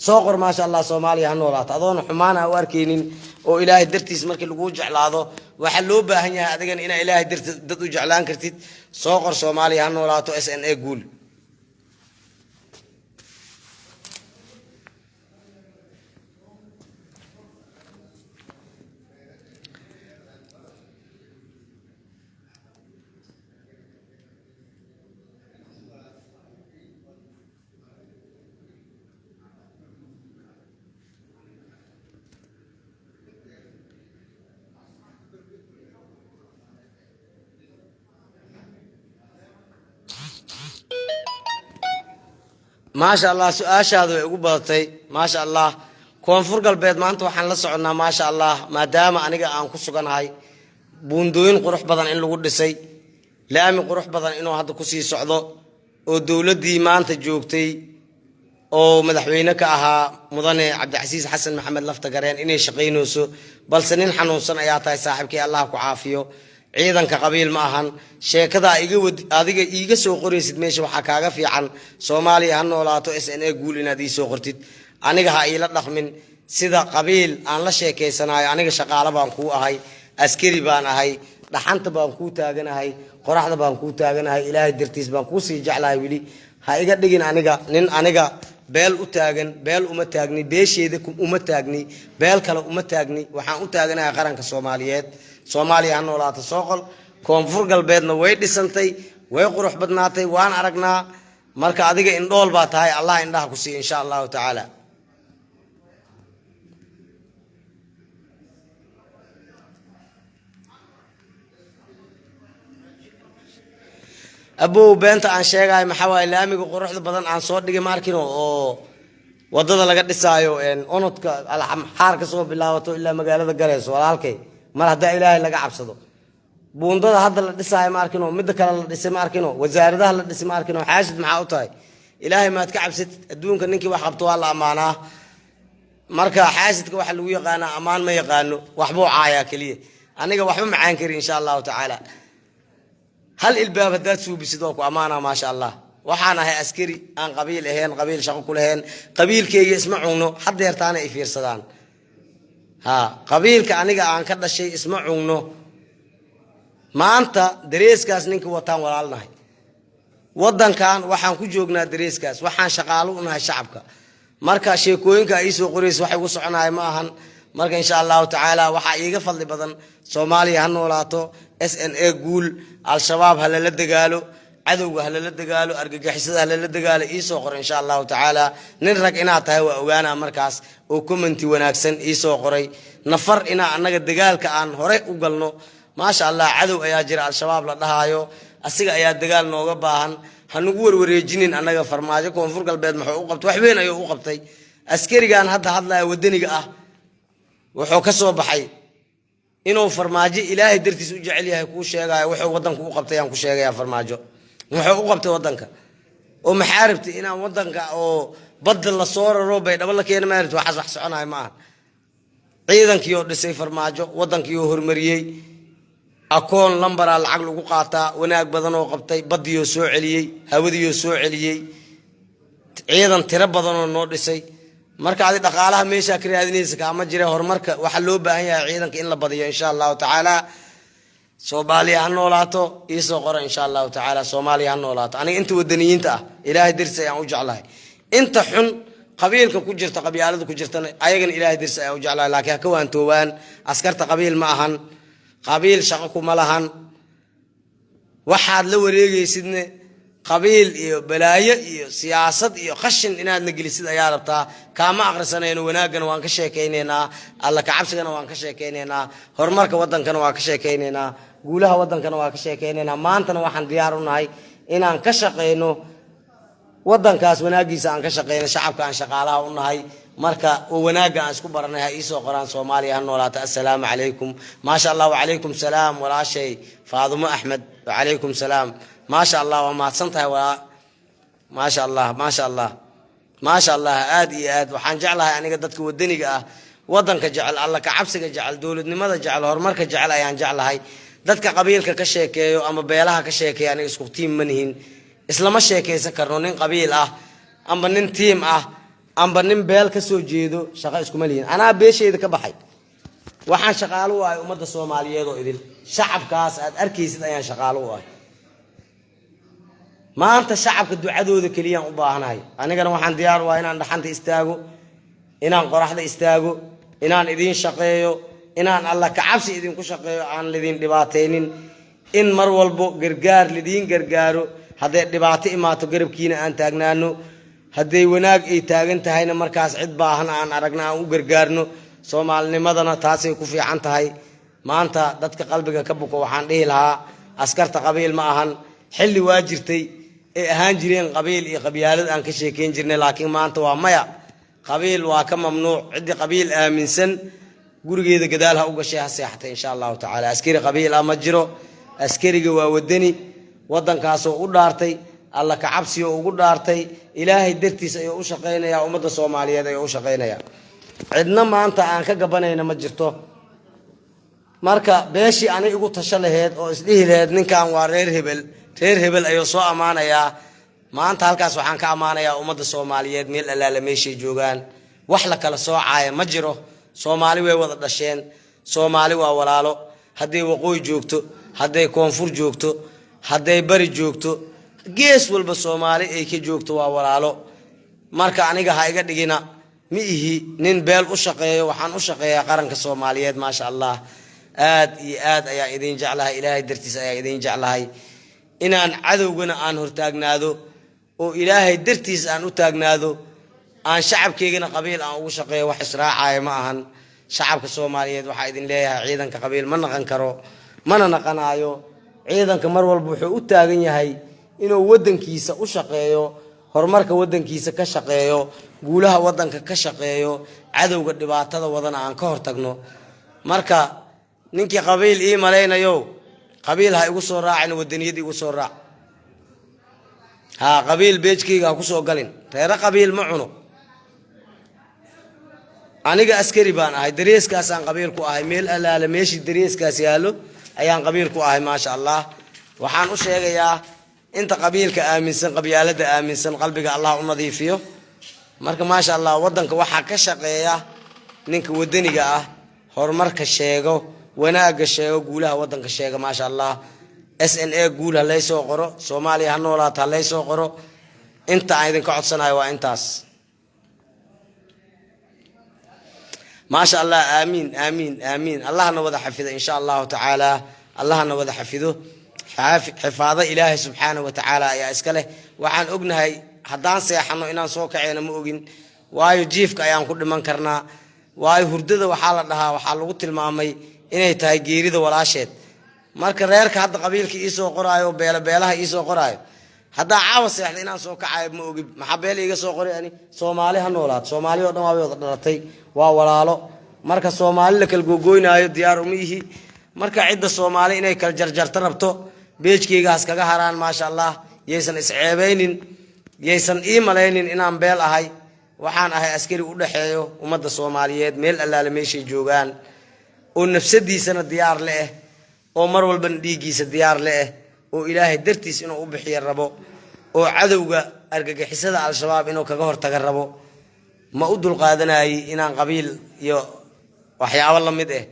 Soo qor, maasha Allah, Soomaaliya ha noolaato, adoona xumaana u arkaynin oo Ilaahay dartiis markii laguu jeclaado waxaa loo baahan yahay adigana inaa Ilaahay dartiis dad u jeclaan kartid. Soo qor Soomaaliya ha noolaato, SNA guul. Maasha Allah, su-aashaada way ugu badatay, maasha Allah. Koonfur Galbeed maanta waxaan la soconnaa, maasha Allah, maadaama aniga aan ku suganahay, buundooyin qurux badan in lagu dhisay, laami qurux badan inuu hadda kusii socdo, oo dowladdii maanta joogtay oo madaxweyne ka ahaa mudane Cabdicasiis Xasan Maxamed Lafta Gareen inay shaqaynayso. Balse nin xanuunsan ayaa tahay, saaxiibkii, Allah ku caafiyo. Ciidanka qabiil ma ahan. Sheekadaa iga wad adiga iiga soo qoraysid meesha, waxaa kaaga fiican Soomaaliya ha noolaato, SNA guul inaad ii soo qortid. Aniga ha iila dhaqmin sida qabiil aan la sheekaysanaayo. Aniga shaqaalo baan kuu ahay, askari baan ahay, dhaxanta baan kuu taaganahay, qoraxda baan kuu taaganahay, Ilaahay dartiis baan kuusii jeclahay. Weli ha iga dhigin aniga nin aniga beel u taagan. Beel uma taagni, beesheeda uma taagni, beel kale uma taagni, waxaan u taaganahay qaranka Soomaaliyeed. Soomaaliya ha noolaato soo qol. Koonfur Galbeedna way dhisantay, way qurux badnaatay, waan aragnaa. Marka adiga indhool baa tahay, Allah indhaha ku siiya, insha Allahu tacaala. Abow, beenta aan sheegayo maxaa waaye? Laamiga quruxda badan aan soo dhigay ma arkino oo wadada laga dhisaayo, onodka Alxaar ka soo bilaabato ilaa magaalada galayso? Walaalkay, mar haddaa Ilaahay laga cabsado, buundada hadda la dhisaayo ma arkino? Midda kale la dhisay ma arkino? Wasaaradaha la dhisay ma arkino? Xaasid maxaa u tahay? Ilaahay maad ka cabsatid? Adduunka ninkii wax qabto waa la ammaanaa. Marka xaasidka waxa lagu yaqaanaa ammaan ma yaqaano, waxbuu caayaa keliya. Aniga waxba macaan kari, insha Allahu tacaala. Hal ilbaab haddaad suubisid waa ku ammaanaa, maasha Allah. Waxaan ahay askari aan qabiil ahayn, qabiil shaqo ku lahayn, qabiilkeyga isma cugno, haddeertaana ay fiirsadaan. Ha, qabiilka aniga aan ka dhashay isma cugno. Maanta dareeskaas ninka wataan walaalnahay. Wadankan waxaan ku joognaa dareeskaas, waxaan shaqaalo u nahay shacabka. Marka sheekooyinka iisoo qoraysa waxay ugu soconahay ma ahan. Marka insha Allahu tacaala waxaa iiga fadli badan Soomaaliya ha noolaato, SNA guul, Al-Shabaab ha lala dagaalo, cadowga ha lala dagaalo, argagixisada ha lala dagaalo. Iisoo qor insha Allahu tacaala. Nin rag inaad tahay waa ogaanaa markaas oo comment wanaagsan iisoo qoray. Nafar inaa annaga dagaalka aan hore u galno. Maasha Allah, cadow ayaa jira Al-Shabaab la dhahaayo, asiga ayaa dagaal nooga baahan. Hanugu warwareejinin annaga. Farmaajo Koonfur Galbeed muxuu u qabtay? Wax weyn ayuu u qabtay. Askarigan hadda hadlaya wadaniga ah wuxuu ka soo baxay inuu Farmaajo Ilaahay dartiis u jecel yahay kuu sheegaayo. Wuxuu wadanka u qabtay ayaan ku sheegaya. Farmaajo muxuu u qabtay wadanka? Oo maxaa rabtay? Inaan wadanka oo badda lasoo raro, Baydhabo la keena maa rabti? Waxaas wax soconayo ma aha. Ciidankiioo dhisay Farmaajo, wadankiioo horumariyey, akoon lambaraa lacag lagu qaataa, wanaag badanoo qabtay, baddiiyoo soo celiyey, hawadiiyoo soo celiyey, ciidan tiro badanoo noo dhisay. Marka adi dhaqaalaha meeshaa ka raadinaysa kaama jira. Horumarka waxaa loo baahan yahay ciidanka in la badiyo insha Allahu tacaala. Soomaaliya ha noolaato. Iisoo qora insha Allahu tacaala, Soomaaliya ha noolaato. Aniga inta wadaniyiinta ah Ilaahay darsi ayaan u jeclahay. Inta xun, qabiilka ku jirta, qabyaalada ku jirtana, ayagana Ilaahay darsi ayaan u jeclahay, laakiin ha ka waantoobaan. Askarta qabiil ma ahan, qabiil shaqo kuma lahan. Waxaad la wareegaysidne qabiil iyo balaayo iyo siyaasad iyo qashin inaadna gelisid ayaa rabtaa. Kaama aqrisanayno. Wanaaggana waan ka sheekaynaynaa, Alla kacabsigana waan ka sheekaynaynaa, horumarka wadankana waan ka sheekaynaynaa, guulaha wadankana waan ka sheekaynaynaa. Maantana waxaan diyaar u nahay inaan ka shaqayno wadankaas wanaagiisa, aan ka shaqeyno shacabka aan shaqaalaha u nahay. Marka oo wanaagga aan isku baranay ha iisoo qoraan, Soomaaliya ha noolaato. Assalaamu calaykum. Maasha Allah, wacalaykum salaam walaashay Faadumo Axmed, wacalaykum salaam. Maasha Allah, waa mahadsan tahay walaa. Maasha Allah, maasha Allah, maasha Allah. Aad iyo aad waxaan jeclahay aniga dadka wadaniga ah, wadanka jecel, Alla kacabsiga jecel, dowladnimada jecel, horumarka jecel ayaan jeclahay. Dadka qabiilka ka sheekeeyo ama beelaha ka sheekeeyo aniga isku team ma nihin, islama sheekaysan karno. Nin qabiil ah amba nin team ah amba nin beel ka soo jeedo shaqo iskuma lihin. Anaa beeshayda ka baxay. Waxaan shaqaalo u ahay ummadda Soomaaliyeed oo idil. Shacabkaas aad arkaysid ayaan shaqaalo u ahay. Maanta shacabka ducadooda keliyaan u baahanahay. Anigana waxaan diyaar u ahay inaan dhaxanta istaago, inaan qoraxda istaago, inaan idiin shaqeeyo, inaan Alla kacabsi idinku shaqeeyo, aan lidin dhibaataynin, in mar walbo gargaar lidiin gargaaro. Hadday dhibaato imaato garabkiina aan taagnaano, hadday wanaag ay taagan tahayna markaas cid baahan aan aragna aan u gargaarno. Soomaalinimadana taasay ku fiican tahay. Maanta dadka qalbiga ka buko waxaan dhihi lahaa, askarta qabiil ma ahan. Xilli waa jirtay ay ahaan jireen qabiil iyo qabyaalad aan ka sheekeyn jirnay, laakiin maanta waa maya. Qabiil waa ka mamnuuc. Ciddii qabiil aaminsan gurigeeda gadaal ha u gashay, ha seexatay insha Allahu tacaala. Askari qabiil ah ma jiro. Askariga waa wadani, wadankaasoo u dhaartay, Alla kacabsiyo ugu dhaartay, Ilaahay dartiis ayuu u shaqaynayaa, ummadda Soomaaliyeed ayuu u shaqaynayaa. Cidna maanta aan ka gabanayna ma jirto. Marka beeshii ani igu tasho laheyd oo isdhihi laheyd ninkan waa reer hebel, reer hebel ayuu soo ammaanayaa, maanta halkaas waxaan ka ammaanayaa ummadda Soomaaliyeed meel allaala meeshay joogaan. Wax la kala soocaaya ma jiro. Soomaali way wada dhasheen, Soomaali waa walaalo. Hadday waqooyi joogto, hadday koonfur joogto, hadday bari joogto, gees walba Soomaali ay ka joogto waa walaalo. Marka aniga ha iga dhigina, ma ihi nin beel u shaqeeyo, waxaan u shaqeeyaa qaranka Soomaaliyeed. Maasha Allah, aad iyo aad ayaa idin jeclahay, Ilaahay dartiis ayaa idin jeclahay. Inaan cadowgana aan hortaagnaado oo Ilaahay dartiis aan u taagnaado, aan shacabkeygana qabiil aan ugu shaqeeyo, wax israacaya ma ahan. Shacabka Soomaaliyeed waxaa idin leeyahay, ciidanka qabiil ma naqan karo, mana naqanaayo. Ciidanka mar walba wuxuu u taagan yahay inuu waddankiisa u shaqeeyo, horumarka waddankiisa ka shaqeeyo, guulaha waddanka ka shaqeeyo, cadowga dhibaatada wadana aan ka hortagno. Marka ninkii qabiil ii malaynayo, qabiil ha igu soo raacin, wadaniyad igu soo raac. Ha qabiil page-kayga ha kusoo galin. Reere qabiil ma cuno. Aniga askari baan ahay, dareeskaasaan qabiil ku ahay. Meel allaale meeshii dareeskaas yaallo ayaan qabiil ku ahay. Maasha Allah, waxaan u sheegayaa inta qabiilka aaminsan, qabyaalada aaminsan, qalbiga Allah u nadiifiyo. Marka maasha Allah, waddanka waxaa ka shaqeeya ninka wadaniga ah, horumarka sheego, Wanaagga sheego, guulaha waddanka sheega. Maasha Allah. SNA guul ha laysoo qoro. Soomaaliya ha noolaato ha laysoo qoro. Inta aan idinka codsanayo waa intaas. Maasha Allah. Aamiin, aamiin, aamiin. Allahna wada xafido, insha Allahu tacaala. Allahna wada xafido. Xifaado Ilaahay subxaana wa tacaala ayaa iska leh. Waxaan ognahay haddaan seexano inaan soo kaceyna ma ogin, waayo jiifka ayaan ku dhiman karnaa, waayo hurdada waxaa la dhahaa, waxaa lagu tilmaamay inay tahay geerida walaasheed. Marka reerka hadda qabiilka iisoo qoraayo, beelo beelaha iisoo qoraayo, haddaa caawa seexda inaan soo kacayo ma ogin. Maxaa beel iiga soo qoray ani? Soomaali ha noolaato. Soomaali oo dhan waa way wada dhalatay, waa walaalo. Marka Soomaali la kala googoynaayo diyaar uma ihi. Marka cidda Soomaali inay kala jarjarto rabto, page-keyga has kaga haraan. Maasha Allah. Yaysan isceebeynin, yaysan ii malaynin inaan beel ahay. Waxaan ahay askari u dhexeeyo ummadda Soomaaliyeed meel allaale meeshay joogaan, oo nafsadiisana diyaar le eh, oo mar walbana dhiiggiisa diyaar le eh, oo Ilaahay dartiis inuu u bixiyo rabo, oo cadowga argagixisada Al-Shabaab inuu kaga hortaga rabo. Ma u dulqaadanayay inaan qabiil iyo waxyaabo la mid ah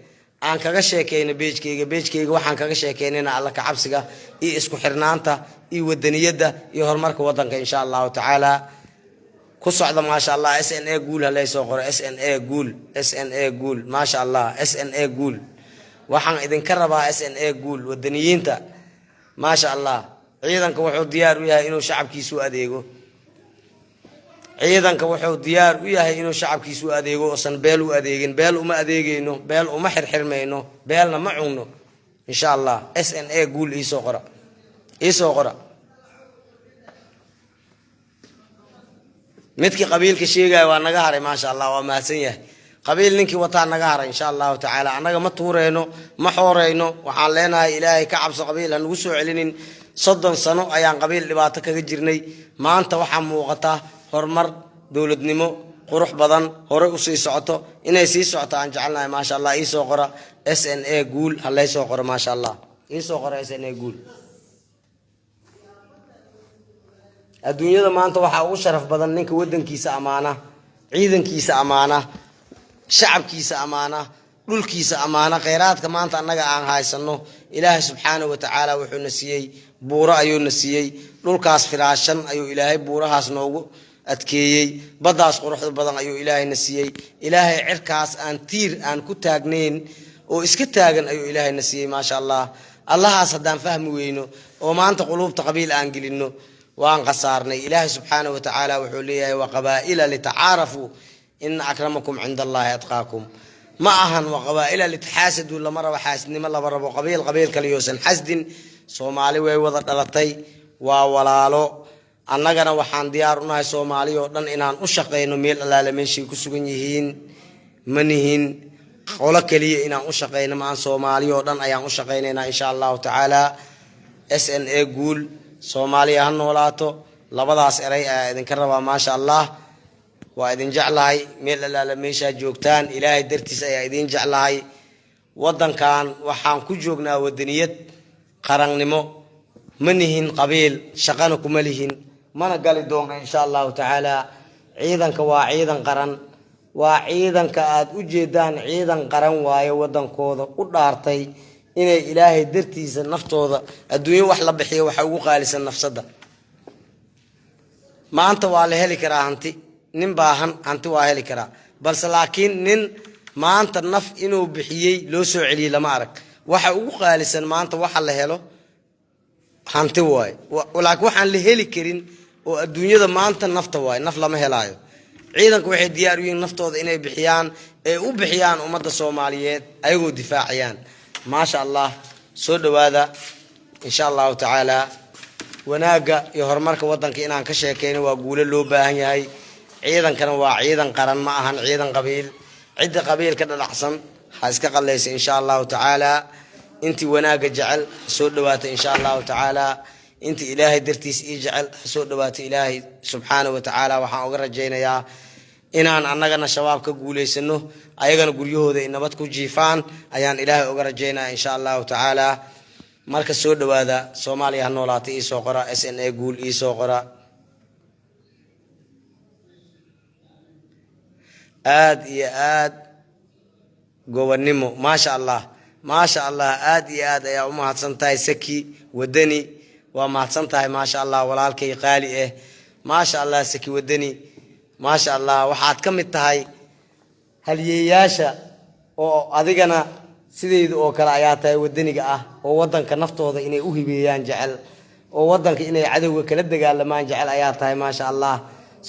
aan kaga sheekeyno page-keyga. Page-keyga waxaan kaga sheekeynayna Alla kacabsiga iyo isku xirnaanta iyo wadaniyadda iyo horumarka wadanka, insha Allahu tacaala. Ku socda. Maasha Allah. SNA guul ha laysoo qoro. SNA guul, SNA guul. Maasha Allah. SNA guul. Waxaan idinka rabaa SNA guul, wadaniyiinta. Maasha Allah. Ciidanka wuxuu diyaar u yahay inuu shacabkiisu u adeego. Ciidanka wuxuu diyaar u yahay inuu shacabkiisu u adeego, oosan beel u adeegin. Beel uma adeegeyno, beel uma xirxirmayno, beelna ma cugno, insha Allah. SNA guul iisoo qora, iisoo qora. Midkii qabiilka sheegaya waa naga haray. Maasha Allah, waa mahadsan yahay. Qabiil ninkii wataa naga haray, insha Allahu tacaala. Annaga ma tuureyno, ma xooreyno. Waxaan leenahay, Ilaahay ka cabso, qabiil ha nagu soo celinin. 30 sano ayaan qabiil dhibaato kaga jirnay. Maanta waxaa muuqata horumar, dowladnimo qurux badan hore usii socoto. Inay sii socoto aan jecelnahay. Maasha Allah. Iisoo qora SNA guul ha laysoo qoro. Maasha Allah. Iisoo qora SNA guul. Adduunyada maanta waxaa ugu sharaf badan ninka wadankiisa ammaana, ciidankiisa ammaana, shacabkiisa ammaana, dhulkiisa ammaana. Kheyraadka maanta annaga aan haysano, Ilaahay subxaanahu wa tacaala wuxuuna siiyey buuro ayuuna siiyey. Dhulkaas firaashan ayuu Ilaahay buurahaas noogu adkeeyey. Baddaas quruxda badan ayuu Ilaahayna siiyey. Ilaahay cirkaas aan tiir aan ku taagnayn oo iska taagan ayuu Ilaahayna siiyey. Maasha Allah. Allahaas haddaan fahmi weyno oo maanta quluubta qabiil aan gelinno, waan khasaarnay. Ilaahay subxaanahu wa tacaala wuxuu leeyahay: "Waqabaa'ila litacaarafuu, ina akramakum cinda Allahi atqaakum." Ma ahan "waqabaa'ila litaxaasaduu". Lama rabo xaasidnimo, lama rabo qabiil qabiil kale yoosan xasdin. Soomaali way wada dhalatay, waa walaalo. Annagana waxaan diyaar u nahay Soomaali oo dhan inaan u shaqeyno, meel allaale meeshay ku sugan yihiin. Ma nihin qolo keliya inaan u shaqeyno ma aan, Soomaali oo dhan ayaan u shaqeynaynaa, insha Allahu tacaala. SNA guul. Soomaaliya ha noolaato. Labadaas eray ayaa idinka rabaa. Maasha Allah. Waa idin jeclahay meel allaale meeshaa joogtaan. Ilaahay dartiis ayaa idin jeclahay. Wadankan waxaan ku joognaa wadaniyad, qarannimo. Ma nihin qabiil, shaqana kuma lihin, mana gali doona, insha Allahu tacaala. Ciidanka waa ciidan qaran, waa ciidanka aada u jeedaan. Ciidan qaran waayo, wadankooda u dhaartay inay Ilaahay dartiisa naftooda. Adduunyo wax la bixiyo waxa ugu qaalisan nafsadda. Maanta waa la heli karaa hanti, nin baahan hanti waa heli karaa, balse laakiin nin maanta naf inuu bixiyey loo soo celiyey lama arag. Waxa ugu qaalisan maanta waxa la helo hanti waaye, laakiin waxaan la heli karin oo adduunyada maanta nafta waaye. Naf lama helaayo. Ciidanka waxay diyaar u yihiin naftooda inay bixiyaan, ee u bixiyaan ummadda Soomaaliyeed ayagoo difaacayaan. Maasha Allah. Soo dhawaada, insha Allahu tacaala. Wanaagga iyo horumarka wadanka inaan ka sheekeyno waa guulo loo baahan yahay. Ciidankana waa ciidan qaran, ma ahan ciidan qabiil. Cidda qabiil ka dhadhacsan ha iska qallaysa, insha Allahu tacaala. Intii wanaagga jecel ha soo dhawaata, insha Allahu tacaala. Intii Ilaahay dartiis ii jecel ha soo dhawaata. Ilaahay subxaana wa tacaala waxaan uga rajaynayaa inaan annagana Shabaab ka guulaysano, ayagana guryahooda ay nabad ku jiifaan ayaan Ilaahay uga rajaynaya, insha Allahu tacaala. Marka soo dhawaada. Soomaaliya ha noolaata. Iisoo qora SNA guul, iisoo qora. Aad iyo aad gobonnimo. Maasha Allah. Maasha Allah, aad iyo aad ayaa u mahadsan tahay. Saki Wadani, waa mahadsan tahay. Maasha Allah, walaalkay qaali ah. Maasha Allah, Saki Wadani, maasha Allah. Waxaad ka mid tahay halyeeyaasha oo adigana sidayda oo kale ayaa tahay, wadaniga ah oo wadanka naftooda inay u hibeeyaan jecel, oo wadanka inay cadowga kala dagaalamaan jecel ayaa tahay. Maasha Allah,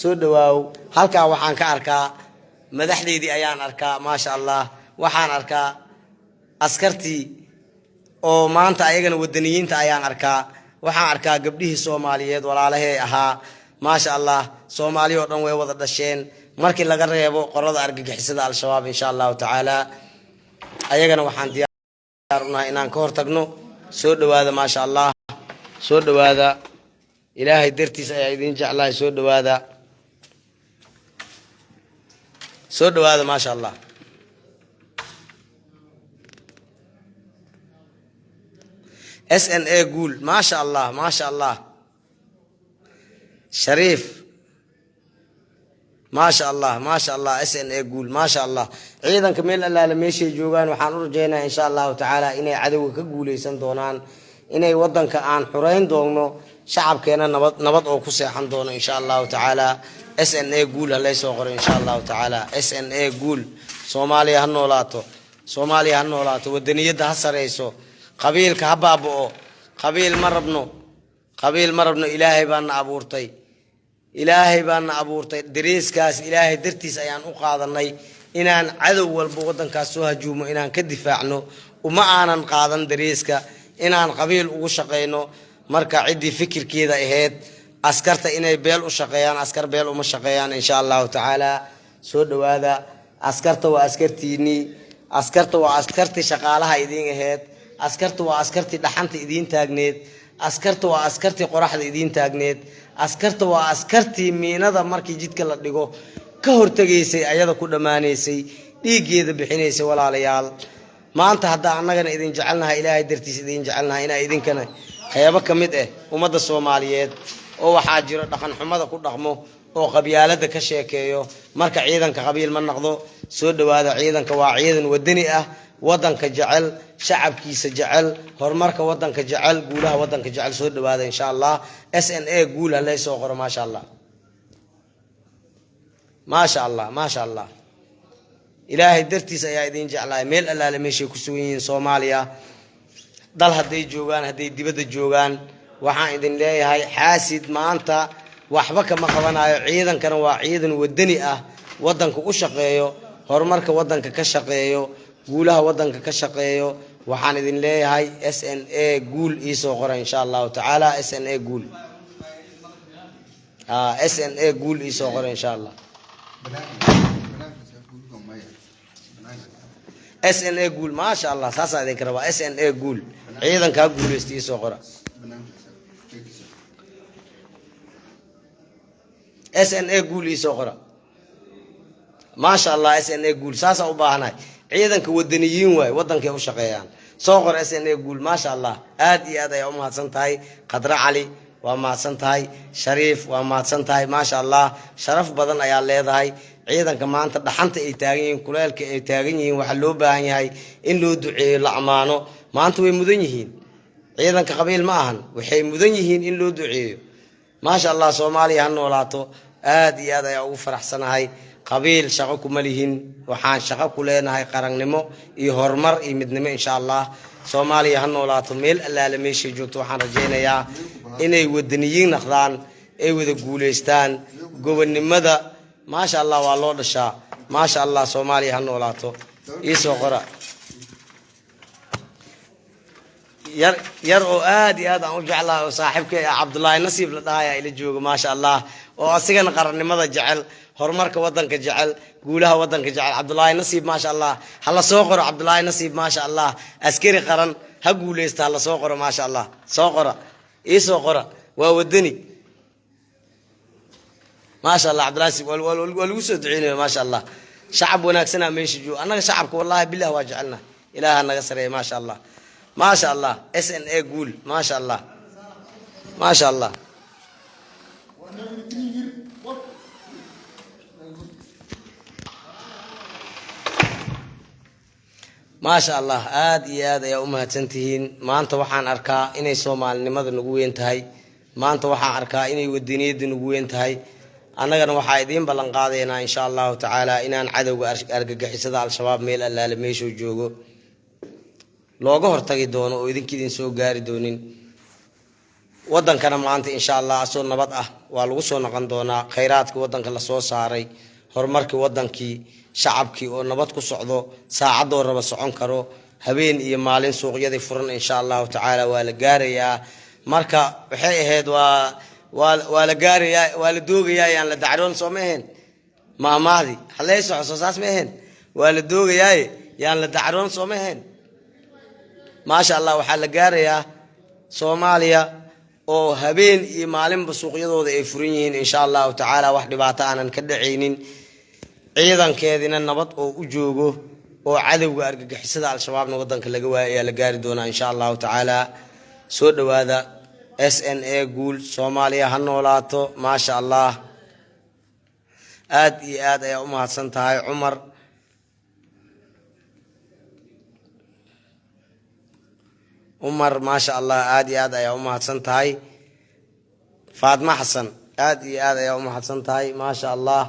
soo dhawaaw. Halkaa waxaan ka arkaa madaxdeydii ayaan arkaa. Maasha Allah, waxaan arkaa askartii oo maanta ayagana wadaniyiinta ayaan arkaa. Waxaan arkaa gabdhihii Soomaaliyeed, walaalahey ahaa. Maasha Allah, Soomaali oo dhan way wada dhasheen markii laga reebo qolada argagixisada Al-Shabaab. Insha Allahu tacaala ayagana waxaan diyaar unahay inaan ka hortagno. Soo dhawaada, maasha Allah, soo dhawaada. Ilaahay dartiis ayaa idin jeclahay. Soo dhawaada, soo dhawaada. Maasha Allah. SNA guul. Maasha Allah, maasha Allah. Shariif, maasha Allah, maasha Allah. SNA guul, maasha Allah. Ciidanka meel allaale meeshay joogaan waxaan u rajeynaya, insha Allahu tacaala, inay cadowga ka guuleysan doonaan, inay wadanka aan xureyn doono, shacabkeena nabad nabad oo ku seexan doono, insha Allahu tacaala. SNA guul ha laysoo qoro, insha Allahu tacaala. SNA guul. Soomaaliya ha noolaato, Soomaaliya ha noolaato. Wadaniyadda ha sareyso, qabiilka ha baaba'o. Qabiil ma rabno, qabiil ma rabno. Ilaahay baana abuurtay, Ilaahay baana abuurtay. Dariiskaas Ilaahay dartiis ayaan u qaadanay inaan cadow walba wadankaas soo hajuumo inaan ka difaacno. Uma aanan qaadan dariiska inaan qabiil ugu shaqayno. Marka ciddii fikirkeeda ahayd askarta inay beel u shaqeeyaan, askar beel uma shaqeeyaan, insha Allahu tacaala. Soo dhawaada. Askarta waa askartiinii, askarta waa askartii shaqaalaha idiin ahayd, askarta waa askartii dhaxanta idiin taagneed, askarta waa askartii qoraxda idiin taagneed, askarta waa askartii miinada markii jidka la dhigo ka hortegaysay, ayada ku dhammaanaysay, dhiiggeeda bixinaysay. Walaalayaal, maanta haddaa annagana idin jecelnahay, Ilaahay dartiis idin jecelnahay, inaa idinkana qeybo ka mid ah ummadda Soomaaliyeed oo waxaa jiro dhaqan xumada ku dhaqmo oo qabyaalada ka sheekeeyo. Marka ciidanka qabiil ma naqdo. Soo dhawaada. Ciidanka waa ciidan wadani ah, wadanka jecel, shacabkiisa jecel, horumarka wadanka jecel, guulaha wadanka jecel. Soo dhawaada, insha Allah. SNA guul ha laysoo qoro. Maasha Allah, maasha Allah, maasha Allah. Ilaahay dartiis ayaa idin jeclahay. Meel allaale meeshay ku sugan yihiin Soomaaliya, dal hadday joogaan, hadday dibadda joogaan, waxaan idin leeyahay xaasid maanta waxba kama qabanayo. Ciidankana waa ciidan wadani ah, wadanka u shaqeeyo, horumarka wadanka ka shaqeeyo, guulaha wadanka ka shaqeeyo. Waxaan idin leeyahay SNA guul iisoo qora, insha Allahu tacaala. SNA guul, SNA guul iisoo qora, insha Allah. SNA guul, maasha Allah. Saasaa idinka rabaa. SNA guul, ciidankaa guuleysta iisoo qora. SNA guul iisoo qora, maasha Allah. SNA guul, saasaa u baahanahay. Ciidanka wadaniyiin waay, wadankay u shaqeeyaan. Soo qor SNA guul, maasha Allah. Aad iyo aad ayaa u mahadsan tahay. Khadre Cali, waa mahadsan tahay. Shariif, waa mahadsan tahay. Maasha Allah, sharaf badan ayaa leedahay. Ciidanka maanta dhaxanta ay taagan yihiin, kuleelka ay taagan yihiin, waxaa loo baahan yahay in loo duceeyo, la ammaano. Maanta way mudan yihiin. Ciidanka qabiil ma ahan, waxay mudan yihiin in loo duceeyo. Maasha Allah, Soomaaliya ha noolaato. Aad iyo aad ayaa ugu faraxsanahay. Qabiil shaqo kuma lihin, waxaan shaqo ku leenahay qarannimo iyo horumar iyo midnimo, insha Allah. Soomaaliya ha noolaato. Meel allaale meeshay joogto waxaan rajaynayaa inay wadaniyiin naqdaan, ay wada guulaystaan. Gobonnimada, maasha Allah, waa loo dhashaa. Maasha Allah, Soomaaliya ha noolaato. Iisoo qora. Yar yar oo aad iyo aad aan u jeclahay oo saaxiibkay ah, Cabdullaahi Nasiib la dhahaya, ila jooga, maasha Allah, oo asigana qarannimada jecel, horumarka wadanka jecel, guulaha wadanka jecel. Cabdullaahi Nasiib, maasha Allah, ha la soo qoro. Cabdullaahi Nasiib, maasha Allah, askari qaran ha guuleysta. Ha la soo qoro, maasha Allah. Soo qora, iisoo qora. Waa wadani, maasha Allah. Cabdullahi Nasiib waa lagu soo duceynaya, maasha Allah. Shacab wanaagsanaa meesha jooga. Annaga shacabka, wallahi bilah, waa jecelna. Ilaaha naga sareeya. Maasha Allah, maasha Allah. SNA guul, maasha Allah, maasha Allah. Maasha Allah, aada iyo aad ayaa u mahadsantihiin. Maanta waxaan arkaa inay soomaalinimada nagu weyn tahay. Maanta waxaan arkaa inay wadaniyadda nagu weyn tahay. Annagana waxaa idiin ballan qaadaynaa, insha Allahu tacaala, inaan cadowga argagixisada Al-Shabaab meel allaale meeshuu joogo looga hortagi doono oo idinka idin soo gaari doonin. Wadankana maanta, insha Allah, asoo nabad ah waa lagu soo noqon doonaa. Khayraadkii wadanka lasoo saaray, horumarkii wadankii, shacabkii oo nabad ku socdo, saacadoo raba socon karo, habeen iyo maalin, suuqyadii furan, insha Allahu tacaala waa la gaarayaa. Marka waxay ahayd waa la gaarayaa, waa la doogayaa, yaan la dacroon. Soo ma ahayn maamaahdi haley soco? Soo saas ma ahayn? Waa la doogayaaye yaan la dacroon, soo ma ahayn? Maasha Allah, waxaa la gaarayaa Soomaaliya oo habeen iyo maalinba suuqyadooda ay furan yihiin, insha Allahu tacaala, wax dhibaato aanan ka dhacaynin, ciidankeedina nabad oo u joogo, oo cadowga argagixisada Al-Shabaabna wadanka laga waayay ayaa la gaari doonaa, insha Allahu tacaala. Soo dhawaada. SNA guul, Soomaaliya ha noolaato. Maasha Allah, aad iyo aad ayaa u mahadsan tahay, Cumar. Cumar, maasha Allah, aad iyo aad ayaa u mahadsan tahay. Faatma Xasan, aad iyo aad ayaa u mahadsan tahay. Maasha Allah,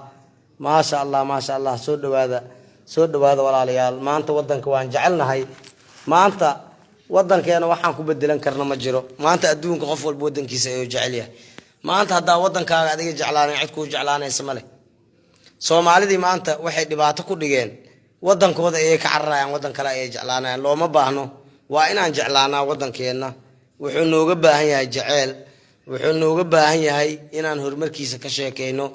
maasha Allah, maasha Allah. Soo dhawaada, soo dhawaada, walaalayaal. Maanta wadanka waan jecelnahay. Maanta wadankeena waxaan ku bedelan karna ma jiro. Maanta adduunka qof walba wadankiisa ayuu jecel yahay. Maanta haddaa wadankaaga adiga jeclaanay, cid kuu jeclaanaysa ma leh. Soomaalidii maanta waxay dhibaato ku dhigeen wadankooda ayay ka cararayaan, wadan kale ayay jeclaanayaan. Looma baahno, waa inaan jeclaanaa wadankeenna. Wuxuu nooga baahan yahay jeceel, wuxuu nooga baahan yahay inaan horumarkiisa ka sheekeyno,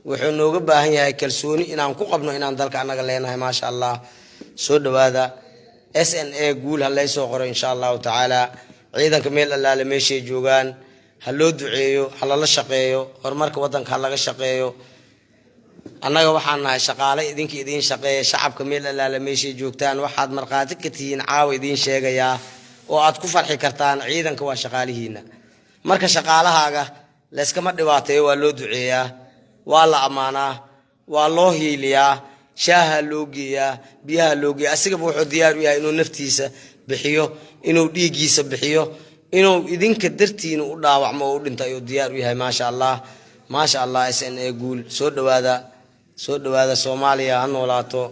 wuxuu nooga baahan yahay kalsooni inaan ku qabno inaan dalka annaga leenahay. Maasha Allah, soo dhawaada. SNA guul ha laysoo qoro, insha Allahu tacaala. Ciidanka meel allaale meeshay joogaan ha loo duceeyo, ha lala shaqeeyo, horumarka wadanka ha laga shaqeeyo. Annaga waxaan nahay shaqaale idinka idiin shaqeeya. Shacabka meel allaale meeshay joogtaan, waxaad markhaati ka tihiin, caawa idiin sheegayaa oo aad ku farxi kartaan, ciidanka waa shaqaalihiina. Marka shaqaalahaaga layskama dhibaateeyo, waa loo duceeyaa, waa la ammaanaa, waa loo hiiliyaa, shaaha loo geeyaa, biyaha loo geeyaa. Asigaba wuxuu diyaar u yahay inuu naftiisa bixiyo, inuu dhiiggiisa bixiyo, inuu idinka dartiina u dhaawacmo oo u dhinto ayuu diyaar u yahay. Maasha Allah, maasha Allah. SNA guul. Soo dhawaada, soo dhawaada. Soomaaliya ha noolaato,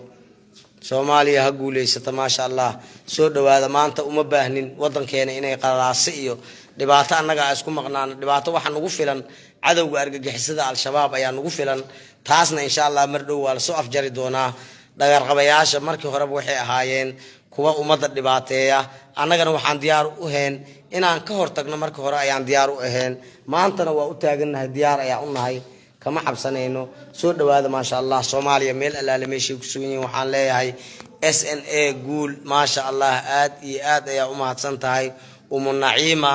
Soomaaliya ha guuleysato. Maasha Allah, soo dhawaada. Maanta uma baahnin wadankeena inay qalaase iyo dhibaato annaga a isku maqnaano. Dhibaato waxa nagu filan cadowga argagixisada Al-Shabaab ayaa nagu filan. Taasna, insha Allah, mar dhow waa lasoo afjari doonaa. Dhagarqabayaasha markii horeba waxay ahaayeen kuwa ummadda dhibaateeya. Annagana waxaan diyaar u ahayn inaan ka hortagno. Markii hore ayaan diyaar u ahayn, maantana waa u taagannahay, diyaar ayaa u nahay, kama xabsanayno. Soo dhawaada. Maasha Allah, Soomaaliya meel allaale meeshay ku sugan yihiin waxaan leeyahay SNA guul. Maasha Allah, aad iyo aad ayaa u mahadsan tahay, Umu Naciima.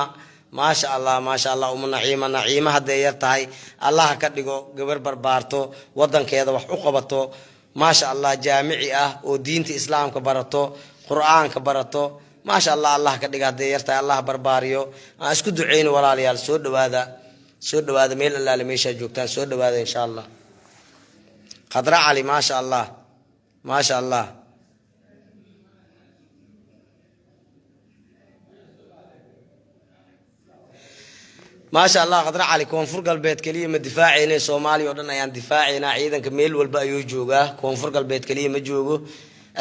Maasha Allah, maasha Allah. Umu Naciima, Naciima hadday yar tahay, Allaha ka dhigo gabar barbaarto, wadankeeda wax u qabato. Maasha Allah, jaamici ah oo diinta Islaamka barato, Qur-aanka barato. Maasha Allah, Allah ka dhiga hadday yar tahay, Allah barbaariyo. Aan isku duceyno, walaalayaal. Soo dhawaada, soo dhawaada, meel allaale meeshaa joogtaan soo dhawaada, insha Allah. Khadra Cali, maasha Allah, maasha Allah. Maasha Allah, Khadra Cali. Koonfur Galbeed keliya ma difaacayne, Soomaaliya oo dhan ayaan difaacaynaa. Ciidanka meel walba ayuu joogaa, Koonfur Galbeed keliya ma joogo.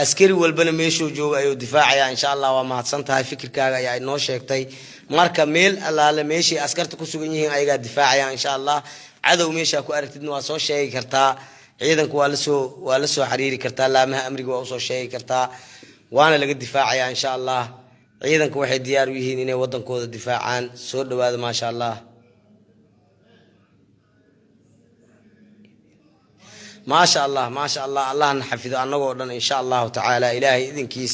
Askari walbana meeshuu joogo ayuu difaacayaa, insha Allah. Waa mahadsan tahay, fikirkaaga ayaa inoo sheegtay. Marka meel allaale meeshay askarta ku sugan yihiin ayagaa difaacaya, insha Allah. Cadow meeshaa ku aragtidna waa soo sheegi kartaa, ciidanku waa lasoo xiriiri kartaa, laamaha amniga waa usoo sheegi kartaa, waana laga difaacayaa, insha Allah. Ciidanku waxay diyaar u yihiin inay wadankooda difaacaan. Soo dhawaada. Maasha Allah, maasha Allah, maasha Allah. Allahna xafido annagoo dhan, insha Allahu tacaala. Ilaahay idinkiis,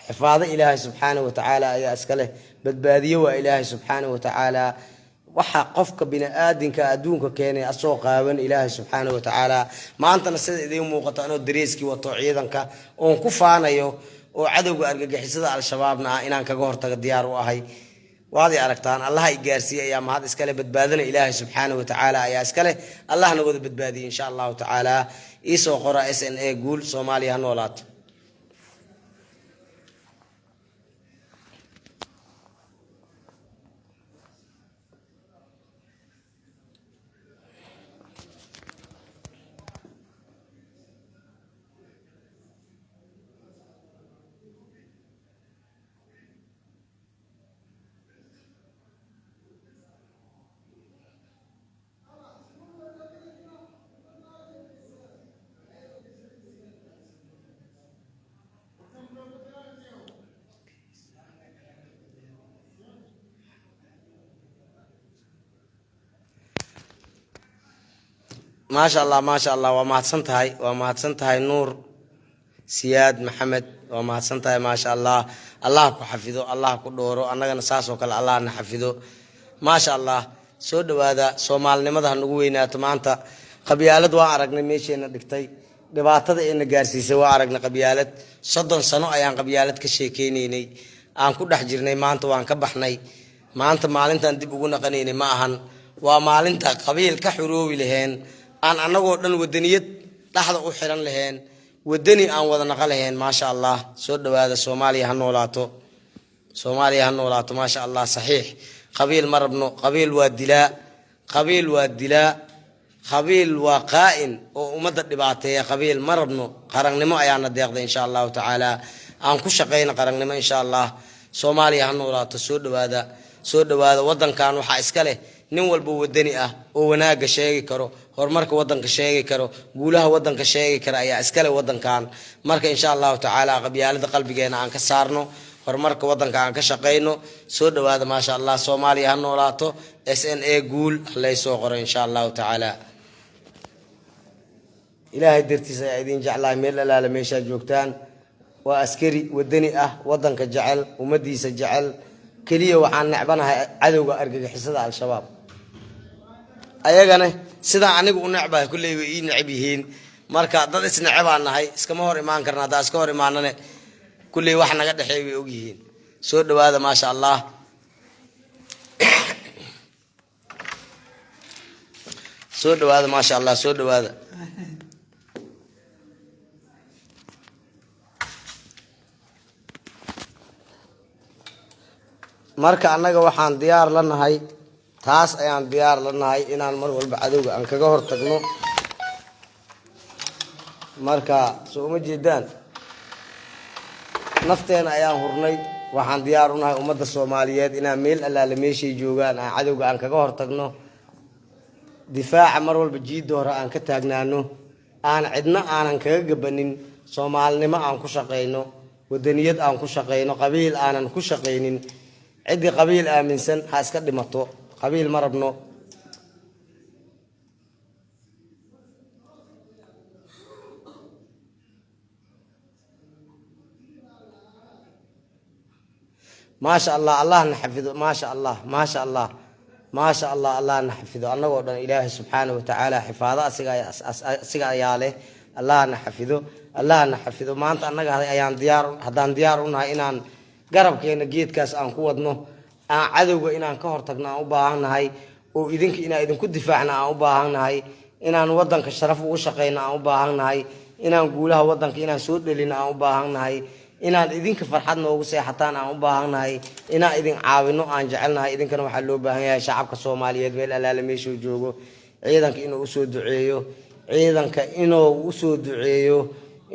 xifaado Ilaahay subxaanahu watacaala ayaa iska leh. Badbaadiyo waa Ilaahay subxaanahu watacaala. Waxa qofka bini aadinka adduunka keenay asoo qaawan Ilaahay subxaanahu watacaala. Maantana sida idiin muuqato, anoo dareeskii wato ciidanka oon ku faanayo oo cadowga argagixisada Al-Shabaabna ah inaan kaga hortago diyaar u ahay, waad i aragtaan. Allaha i gaarsiiye ayaa mahad iskale. Badbaadana Ilaahay subxaanahu watacaala ayaa iskale. Allahna wada badbaadiyey, insha Allahu tacaala. Iisoo qora SNA guul, Soomaaliya ha noolaato. Maasha Allah, maasha Allah, waa mahadsan tahay, waa mahadsan tahay. Nuur Siyaad Maxamed, waa mahadsan tahay, maasha Allah. Allah ku xafido, Allah ku dhooro, annagana saas oo kale Allah na xafido. Maasha Allah, soo dhawaada. Soomaalinimada ha nagu weynaato. Maanta qabyaalad waa aragnay meesheena dhigtay, dhibaatada eena gaarsiisay waa aragnay. Qabyaalad 30 sano ayaan qabyaalad ka sheekeynaynay, aan ku dhex jirnay. Maanta waan ka baxnay. Maanta maalintaan dib ugu naqanaynay ma ahan, waa maalinta qabiil ka xuroobi laheen, aan annagoo dhan wadaniyad dhexda u xiran laheen, wadani aan wada naqa laheen. Maasha Allah, soo dhawaada. Soomaaliya ha noolaato, Soomaaliya ha noolaato. Maasha Allah, saxiix. Qabiil ma rabno. Qabiil waa dilaa, qabiil waa dilaa, qabiil waa qaa'in oo ummadda dhibaateeya. Qabiil ma rabno. Qarannimo ayaana deeqday, insha Allahu tacaala. Aan ku shaqayna qarannimo, insha Allah. Soomaaliya ha noolaato. Soo dhawaada, soo dhawaada. Wadankan waxaa iska leh nin walba wadani ah oo wanaagga sheegi karo, horumarka wadanka sheegi karo, guulaha wadanka sheegi kara ayaa iska leh wadankan. Marka insha Allahu tacaala qabyaalada qalbigeena aan ka saarno, horumarka wadanka aan ka shaqayno. Soo dhawaada, maasha Allah. Soomaaliya ha noolaato. SNA guul hallay soo qoro, insha Allahu tacaala. Ilaahay dartiis ayaa idin jeclahay meel alaala meeshaa joogtaan. Waa askari wadani ah, wadanka jecel, ummadiisa jecel. Keliya waxaan necbanahay cadowga argagixisada Al-Shabaab. Ayagana sidaa anigu u necbahay kulley way ii necab yihiin. Marka dad isnecebaan nahay, iskama hor imaan karna. Haddaa iska hor imaanane, kulley wax naga dhexeey way ogyihiin. Soo dhawaada, maasha Allah. Soo dhawaada, maasha Allah, soo dhawaada. Marka annaga waxaan diyaar la nahay, taas ayaan diyaar la nahay, inaan mar walba cadowga aan kaga hor tagno. Marka soo uma jeedaan, nafteena ayaan hurnay. Waxaan diyaar u nahay ummadda Soomaaliyeed inaan meel allaale meeshay joogaan aan cadowga aan kaga hor tagno, difaaca mar walba jiidda hore aan ka taagnaano, aan cidna aanan kaga gabanin, soomaalinimo aan ku shaqayno, wadaniyad aan ku shaqayno, qabiil aanan ku shaqaynin. Ciddii qabiil aaminsan ha iska dhimato. Qabiil ma rabno. Maasha Allah, Allahna xafido. Maasha Allah, maasha Allah, maasha Allah, Allahna xafido annagoo dhan. Ilaahay subxaana wa tacaala xifaado asiga ayaa leh. Allahna xafido, Allahna xafido. Maanta annaga ayaan diyaar, haddaan diyaar u nahay inaan garabkeena geedkaas aan ku wadno, aan cadowga inaan ka hortagno aan u baahan nahay, oo idinka inaan idinku difaacna aan u baahan nahay, inaan wadanka sharaf ugu shaqeyno aan u baahan nahay, inaan guulaha wadanka inaan soo dhelino aan u baahan nahay, inaan idinka farxad noogu seexataan aan u baahan nahay, inaan idin caawino aan jecelnahay. Idinkana waxaa loo baahan yahay shacabka Soomaaliyeed meel allaale meeshuu joogo ciidanka inuu usoo duceeyo, ciidanka inuu usoo duceeyo,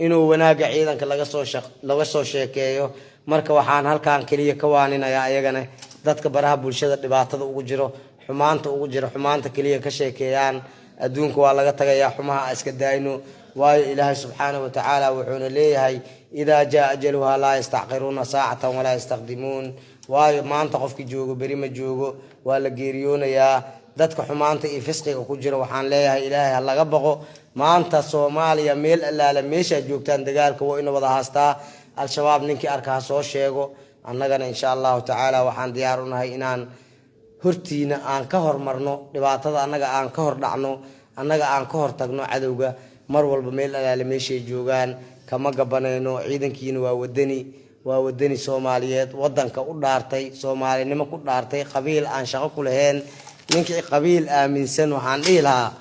inuu wanaagga ciidanka laga soo sheekeeyo. Marka waxaan halkan keliya ka waaninayaa ayagana dadka baraha bulshada dhibaatada ugu jiro, xumaanta ugu jiro, xumaanta keliya ka sheekeeyaan. Adduunka waa laga tagayaa, xumaha a iska daayno. Waayo, Ilaahay subxaanahu watacaala wuxuuna leeyahay: "Idaa jaa ajaluhaa laa yastacqiruuna saacatan walaa yastaqdimuun." Waayo, maanta qofkii joogo beri ma joogo, waa la geeriyoonayaa. Dadka xumaanta iyo fisqiga ku jiro waxaan leeyahay: Ilaahay ha laga baqo. Maanta Soomaaliya meel allaala meeshaad joogtaan dagaalka waa ina wada haastaa. Al-Shabaab ninkii arka ha soo sheego. Annagana insha Allahu tacaala waxaan diyaar u nahay inaan hortiina aan ka hormarno dhibaatada, annaga aan ka hor dhacno, annaga aan ka hortagno cadowga mar walba meel alaale meeshay joogaan. Kama gabanayno. Ciidankiina waa wadani, waa wadani Soomaaliyeed, wadanka u dhaartay, soomaalinimo ku dhaartay, qabiil aan shaqo ku lahayn. Ninkii qabiil aaminsan waxaan dhihi lahaa: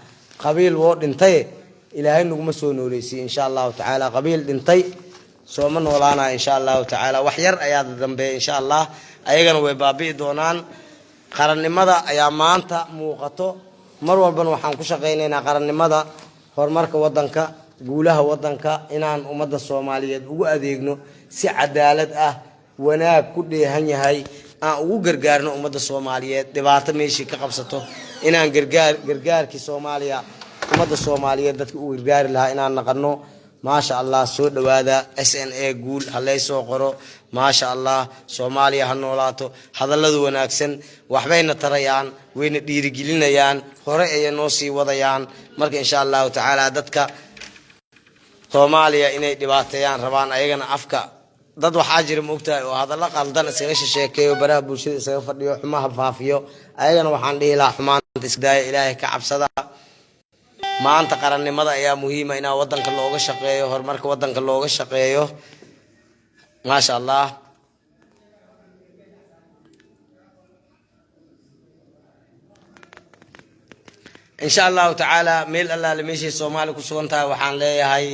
qabiil woo dhintay, Ilaahay naguma soo nooleysiy, insha Allahu tacaala. Qabiil dhintay sooma noolaanaya, insha Allahu tacaala. Wax yar ayaa dambeeya, insha Allah, ayagana way baabi'i doonaan. Qarannimada ayaa maanta muuqato. Mar walbana waxaan ku shaqaynaynaa qarannimada, horumarka wadanka, guulaha wadanka, inaan ummadda Soomaaliyeed ugu adeegno si cadaalad ah, wanaag ku dheehan yahay, aan ugu gargaarno ummadda Soomaaliyeed dhibaato meeshii ka qabsato, inaan gargaar gargaarkii Soomaaliya, ummadda Soomaaliyeed dadka u gargaari lahaa inaan naqano. Maasha Allah, soo dhowaada. SNA guul halay soo qoro. Maasha Allah, Soomaaliya ha noolaato. Hadalladu wanaagsan waxbayna tarayaan, wayna dhiirigelinayaan, hore ayay noo sii wadayaan. Marka insha Allahu tacaala dadka Soomaaliya inay dhibaateeyaan rabaan, ayagana afka dad waxaa jira, maogtahay, oo hadallo qaldan iskaga shasheekeeyo, baraha bulshada isaga fadhiyo, xumaha faafiyo. Ayagana waxaan dhihi lahaa, xumaanta iska daaya, Ilaahay ka cabsada. Maanta qarannimada ayaa muhiima, inaa wadanka looga shaqeeyo, horumarka wadanka looga shaqeeyo. Maasha Allah. Insha Allahu tacaala, meel allaale meeshay Soomaali ku sugan tahay waxaan leeyahay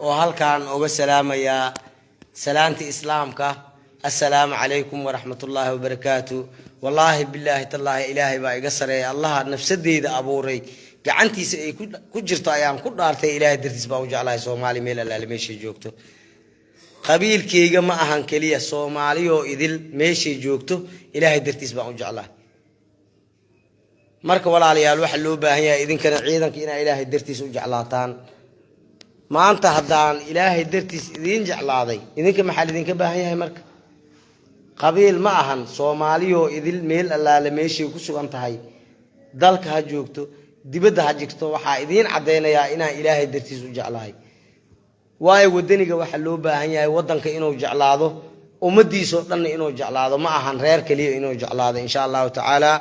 oo halkaan oga salaamayaa salaanti Islaamka: assalaamu calaykum waraxmat ullaahi wabarakaatu. Wallaahi, bilaahi, tallaahi, Ilaahay baa iga sareeya. Allaha nafsadeyda abuuray, gacantiisa ay ku jirto ayaan ku dhaartay, Ilaahay dartiis baan u jeclahay Soomaali meel allaale meeshay joogto. Qabiilkeyga ma ahan keliya, Soomaaliyoo idil meeshay joogto Ilaahay dartiis baan u jeclahay. Marka walaalayaal, waxaa loo baahan yahay idinkana ciidanka inaa Ilaahay dartiis u jeclaataan. Maanta haddaan Ilaahay dartiis idiin jeclaaday, idinka maxaa lidinka baahan yahay? Marka qabiil ma ahan, Soomaaliyoo idil meel allaale meeshay ku sugan tahay, dalka ha joogto, dibadda ha jigto, waxaa idiin caddaynayaa inaan Ilaahay dartiis u jeclahay. Waayo, wadaniga waxaa loo baahan yahay wadanka inuu jeclaado, ummadiisoo dhanna inuu jeclaado, ma ahan reer keliya inuu jeclaado. Insha Allahu tacaala,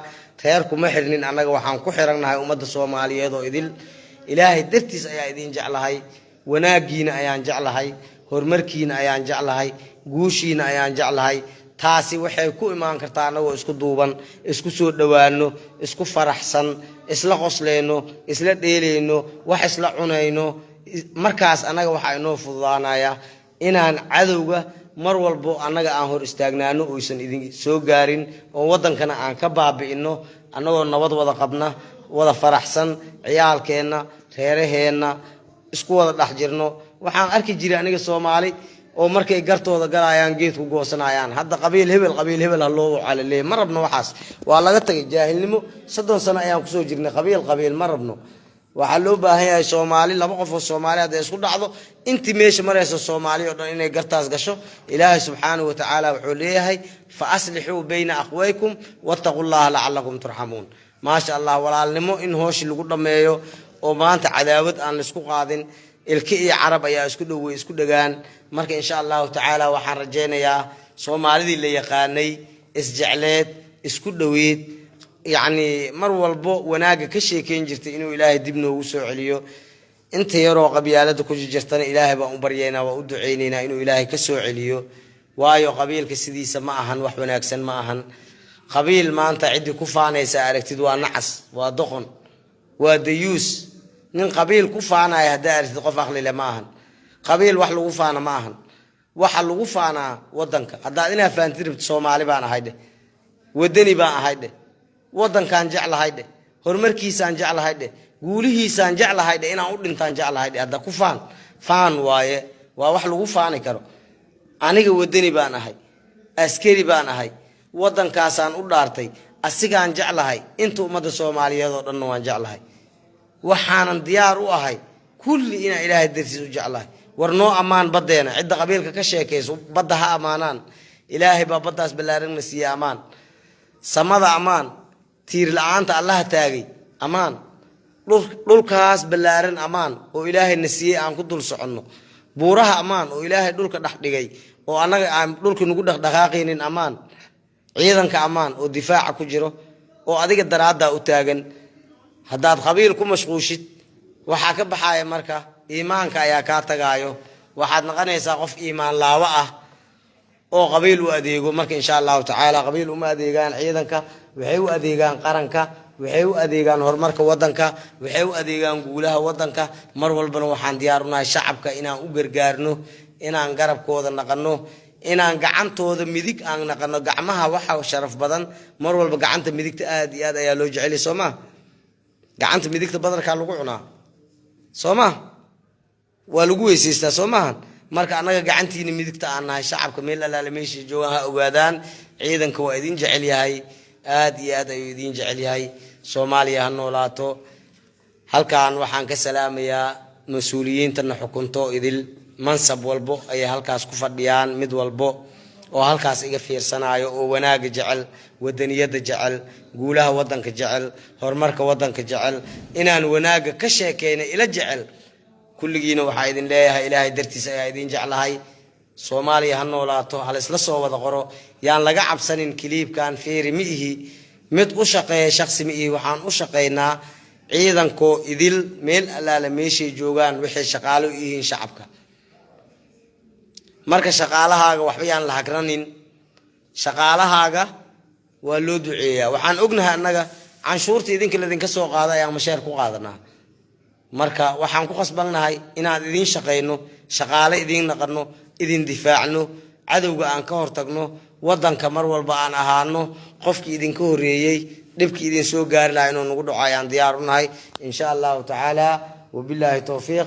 reer kuma xirnin annaga, waxaan ku xirannahay ummadda Soomaaliyeed oo idil. Ilaahay dartiis ayaa idiin jeclahay, wanaagiina ayaan jeclahay, horumarkiina ayaan jeclahay, guushiina ayaan jeclahay. Taasi waxay ku imaan kartaa annagoo isku duuban, isku soo dhowaano, isku faraxsan, isla qosleyno, isla dheeleyno, wax isla cunayno. Markaas annaga waxaa inoo fududaanaya inaan cadowga mar walbo annaga aan hor istaagnaano, oysan idin soo gaarin, oo waddankana aan ka baabi'ino, annagoo nabad wada qabna, wada faraxsan, ciyaalkeenna, reeraheenna isku wada dhex jirno. Waxaan arki jiray aniga Soomaali oo markay gartooda galayaan geedku goosanayaan. Hadda qabiil hebel, qabiil hebel ha loo calaleeyay, ma rabno waxaas. Waa laga tagay jaahilnimo, 30 sano ayaan kusoo jirnay qabiil qabiil, ma rabno. Waxaa loo baahan yahay Soomaali, laba qof oo Soomaali hadday isku dhacdo, intii meesha marayso Soomaali oo dhan inay gartaas gasho. Ilaahay subxaanahu watacaala wuxuu leeyahay: "Fa aslixuu bayna akhwaykum wattaquu llaha lacalakum turxamuun." Maasha Allah, walaalnimo in hooshi lagu dhammeeyo oo maanta cadaawad aan laisku qaadin. Ilki iyo carab ayaa isku dhowey, isku dhegaan. Marka insha Allahu tacaala waxaan rajaynayaa Soomaalidii la yaqaanay, isjecleed, isku dhoweyd, yacni mar walbo wanaagga ka sheekeyn jirtay, inuu Ilaahay dib noogu soo celiyo. Inta yaroo qabyaalada ku jirtana Ilaahay baan u baryaynaa, waa u ducaynaynaa inuu Ilaahay ka soo celiyo. Waayo, qabiilka sidiisa ma ahan wax wanaagsan, ma ahan. Qabiil maanta ciddii ku faanaysa aragtid waa nacas, waa doqon, waa dayuus. Nin qabiil ku faanaya haddaa aragtid, qof aqli leh ma ahan. Qabiil wax lagu faana ma ahan. Waxa lagu faanaa wadanka. Haddaad inaa faantid rabtid, Soomaali baan ahay dheh, wadani baan ahay dheh, wadankaan jeclahay dheh, horumarkiisaan jeclahay dheh, guulihiisaan jeclahay dheh, inaan u dhintaan jeclahay dheh. Hadda ku faan, faan waaye, waa wax lagu faani karo. Aniga wadani baan ahay, askari baan ahay, wadankaasaan u dhaartay, asigaan jeclahay, inta ummadda Soomaaliyeed oo dhanna waan jeclahay. Waxaanan diyaar u ahay kulli inaan Ilaahay dartiis u jeclahay. War noo ammaan baddeena. Cidda qabiilka ka sheekayso, badda ha ammaanaan. Ilaahay baa baddaas ballaaranna siiye, ammaan. Samada ammaan, tiir la-aanta Allaha taagay ammaan. Dhulkaas ballaaran ammaan oo Ilaahayna siiyey aan ku dul soconno. Buuraha ammaan oo Ilaahay dhulka dhex dhigay oo annaga aan dhulka nagu dhaqdhaqaaqaynin ammaan. Ciidanka ammaan oo difaaca ku jiro oo adiga daraaddaa u taagan. Haddaad qabiil ku mashquushid, waxaa ka baxaaya marka iimaanka ayaa kaa tagaayo, waxaad noqonaysaa qof iimaan laawo ah oo qabiil u adeego. Marka insha Allahu tacaala, qabiil uma adeegaan ciidanka, waxay u adeegaan qaranka, waxay u adeegaan horumarka wadanka, waxay u adeegaan guulaha wadanka. Mar walbana waxaan diyaar unahay shacabka inaan u gargaarno, inaan garabkooda naqano, inaan gacantooda midig aan naqano. Gacmaha waxa sharaf badan mar walba gacanta midigta, aad iyo aad ayaa loo jecelya, soo maa? Gacanta midigta badarkaa lagu cunaa, soo ma? Waa lagu weysaystaa, soo maahan? Marka annaga gacantiina midigta aan nahay. Shacabka meel allaale meesha joogaan ha ogaadaan, ciidanka waa idin jecel yahay, aad iyo aad ayuu idin jecel yahay. Soomaaliya ha noolaato. Halkan waxaan ka salaamayaa Mas-uuliyiintana xukunto idil, mansab walbo ayay halkaas ku fadhiyaan, mid walbo oo halkaas iga fiirsanaayo oo wanaaga jecel, wadaniyadda jecel, guulaha waddanka jecel, horumarka waddanka jecel, inaan wanaagga ka sheekeyna ila jecel, kulligiina waxaa idin leeyahay, Ilaahay dartiis ayaa idin jeclahay. Soomaaliya ha noolaato. Halaysla soo wada qoro, yaan laga cabsanin. Clipkan feeri ma ihi mid u shaqeeya shaksi, ma ihi. Waxaan u shaqaynaa ciidankoo idil, meel allaala meeshay joogaan, waxay shaqaalo u yihiin shacabka. Marka shaqaalahaaga waxba yaan la hagranin, shaqaalahaaga waa loo duceeyaa. Waxaan ognahay annaga canshuurta idinka ladinka soo qaada ayaan masheer ku qaadanaa. Marka waxaan ku khasbannahay inaan idiin shaqayno, shaqaale idiin naqano, idin difaacno, cadowga aan ka hortagno, waddanka mar walba aan ahaano qofkii idinka horreeyey. Dhibkii idin soo gaari lahaa inuu nagu dhaco ayaan diyaar u nahay, insha Allahu tacaala. Wabilaahi towfiiq,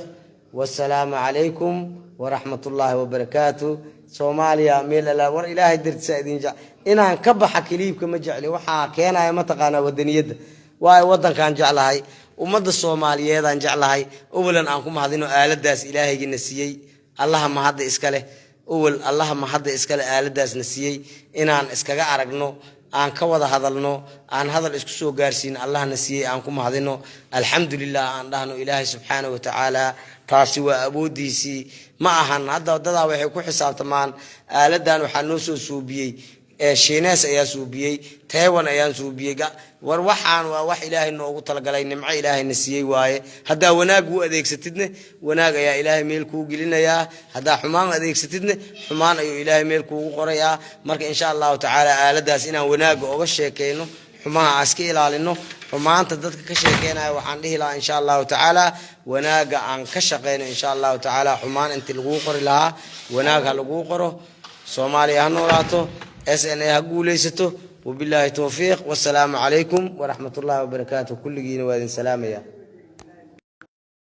wasalaamu calaykum waraxmat ullaahi wabarakaatu. Soomaaliya meel alla war, Ilaahay dartiisa idin jec. Inaan ka baxa clipka ma jecli. Waxaa keenaya mataqaanaa wadaniyadda, waayo waddankaan jeclahay, ummadda Soomaaliyeedaan jeclahay. Awalan aan ku mahadino aaladaas Ilaahaygiina siiyey. Allaha mahadda iska leh. Owel Allaha mahadda iskale aaladaasna siiyey inaan iskaga aragno, aan ka wada hadalno, aan hadal isku soo gaarsiino. Allahna siiyey aan ku mahadino, alxamdulilah aan dhahno Ilaahay subxaana wa tacaala. Taasi waa awoodiisii, ma ahan. Hadda dadaa waxay ku xisaabtamaan aaladan waxaa noo soo suubiyey Shiinees ayaa suubiyey, Taiwan ayaan suubiyey. War waxaan waa wax Ilaahay noogu talagalay, nimco Ilaahayna siiyey waaye. Haddaa wanaag u adeegsatidne, wanaag ayaa Ilaahay meel kuu gelinayaa. Haddaa xumaan adeegsatidne, xumaan ayuu Ilaahay meel kuugu qorayaa. Marka insha Allahu tacaala aaladaas inaan wanaagga oga sheekeyno, xumaha aan iska ilaalino. Xumaanta dadka ka sheekeynaya waxaan dhihi lahaa, insha Allahu tacaala wanaagga aan ka shaqeyno, insha Allahu tacaala. Xumaan intii laguu qori lahaa, wanaag ha laguu qoro. Soomaaliya ha noolaato, SNA ha guuleysato. Wabilaahi towfiiq, wasalaamu calaykum waraxmat ullahi wabarakaatu. Kulligiina waa idin salaamaya.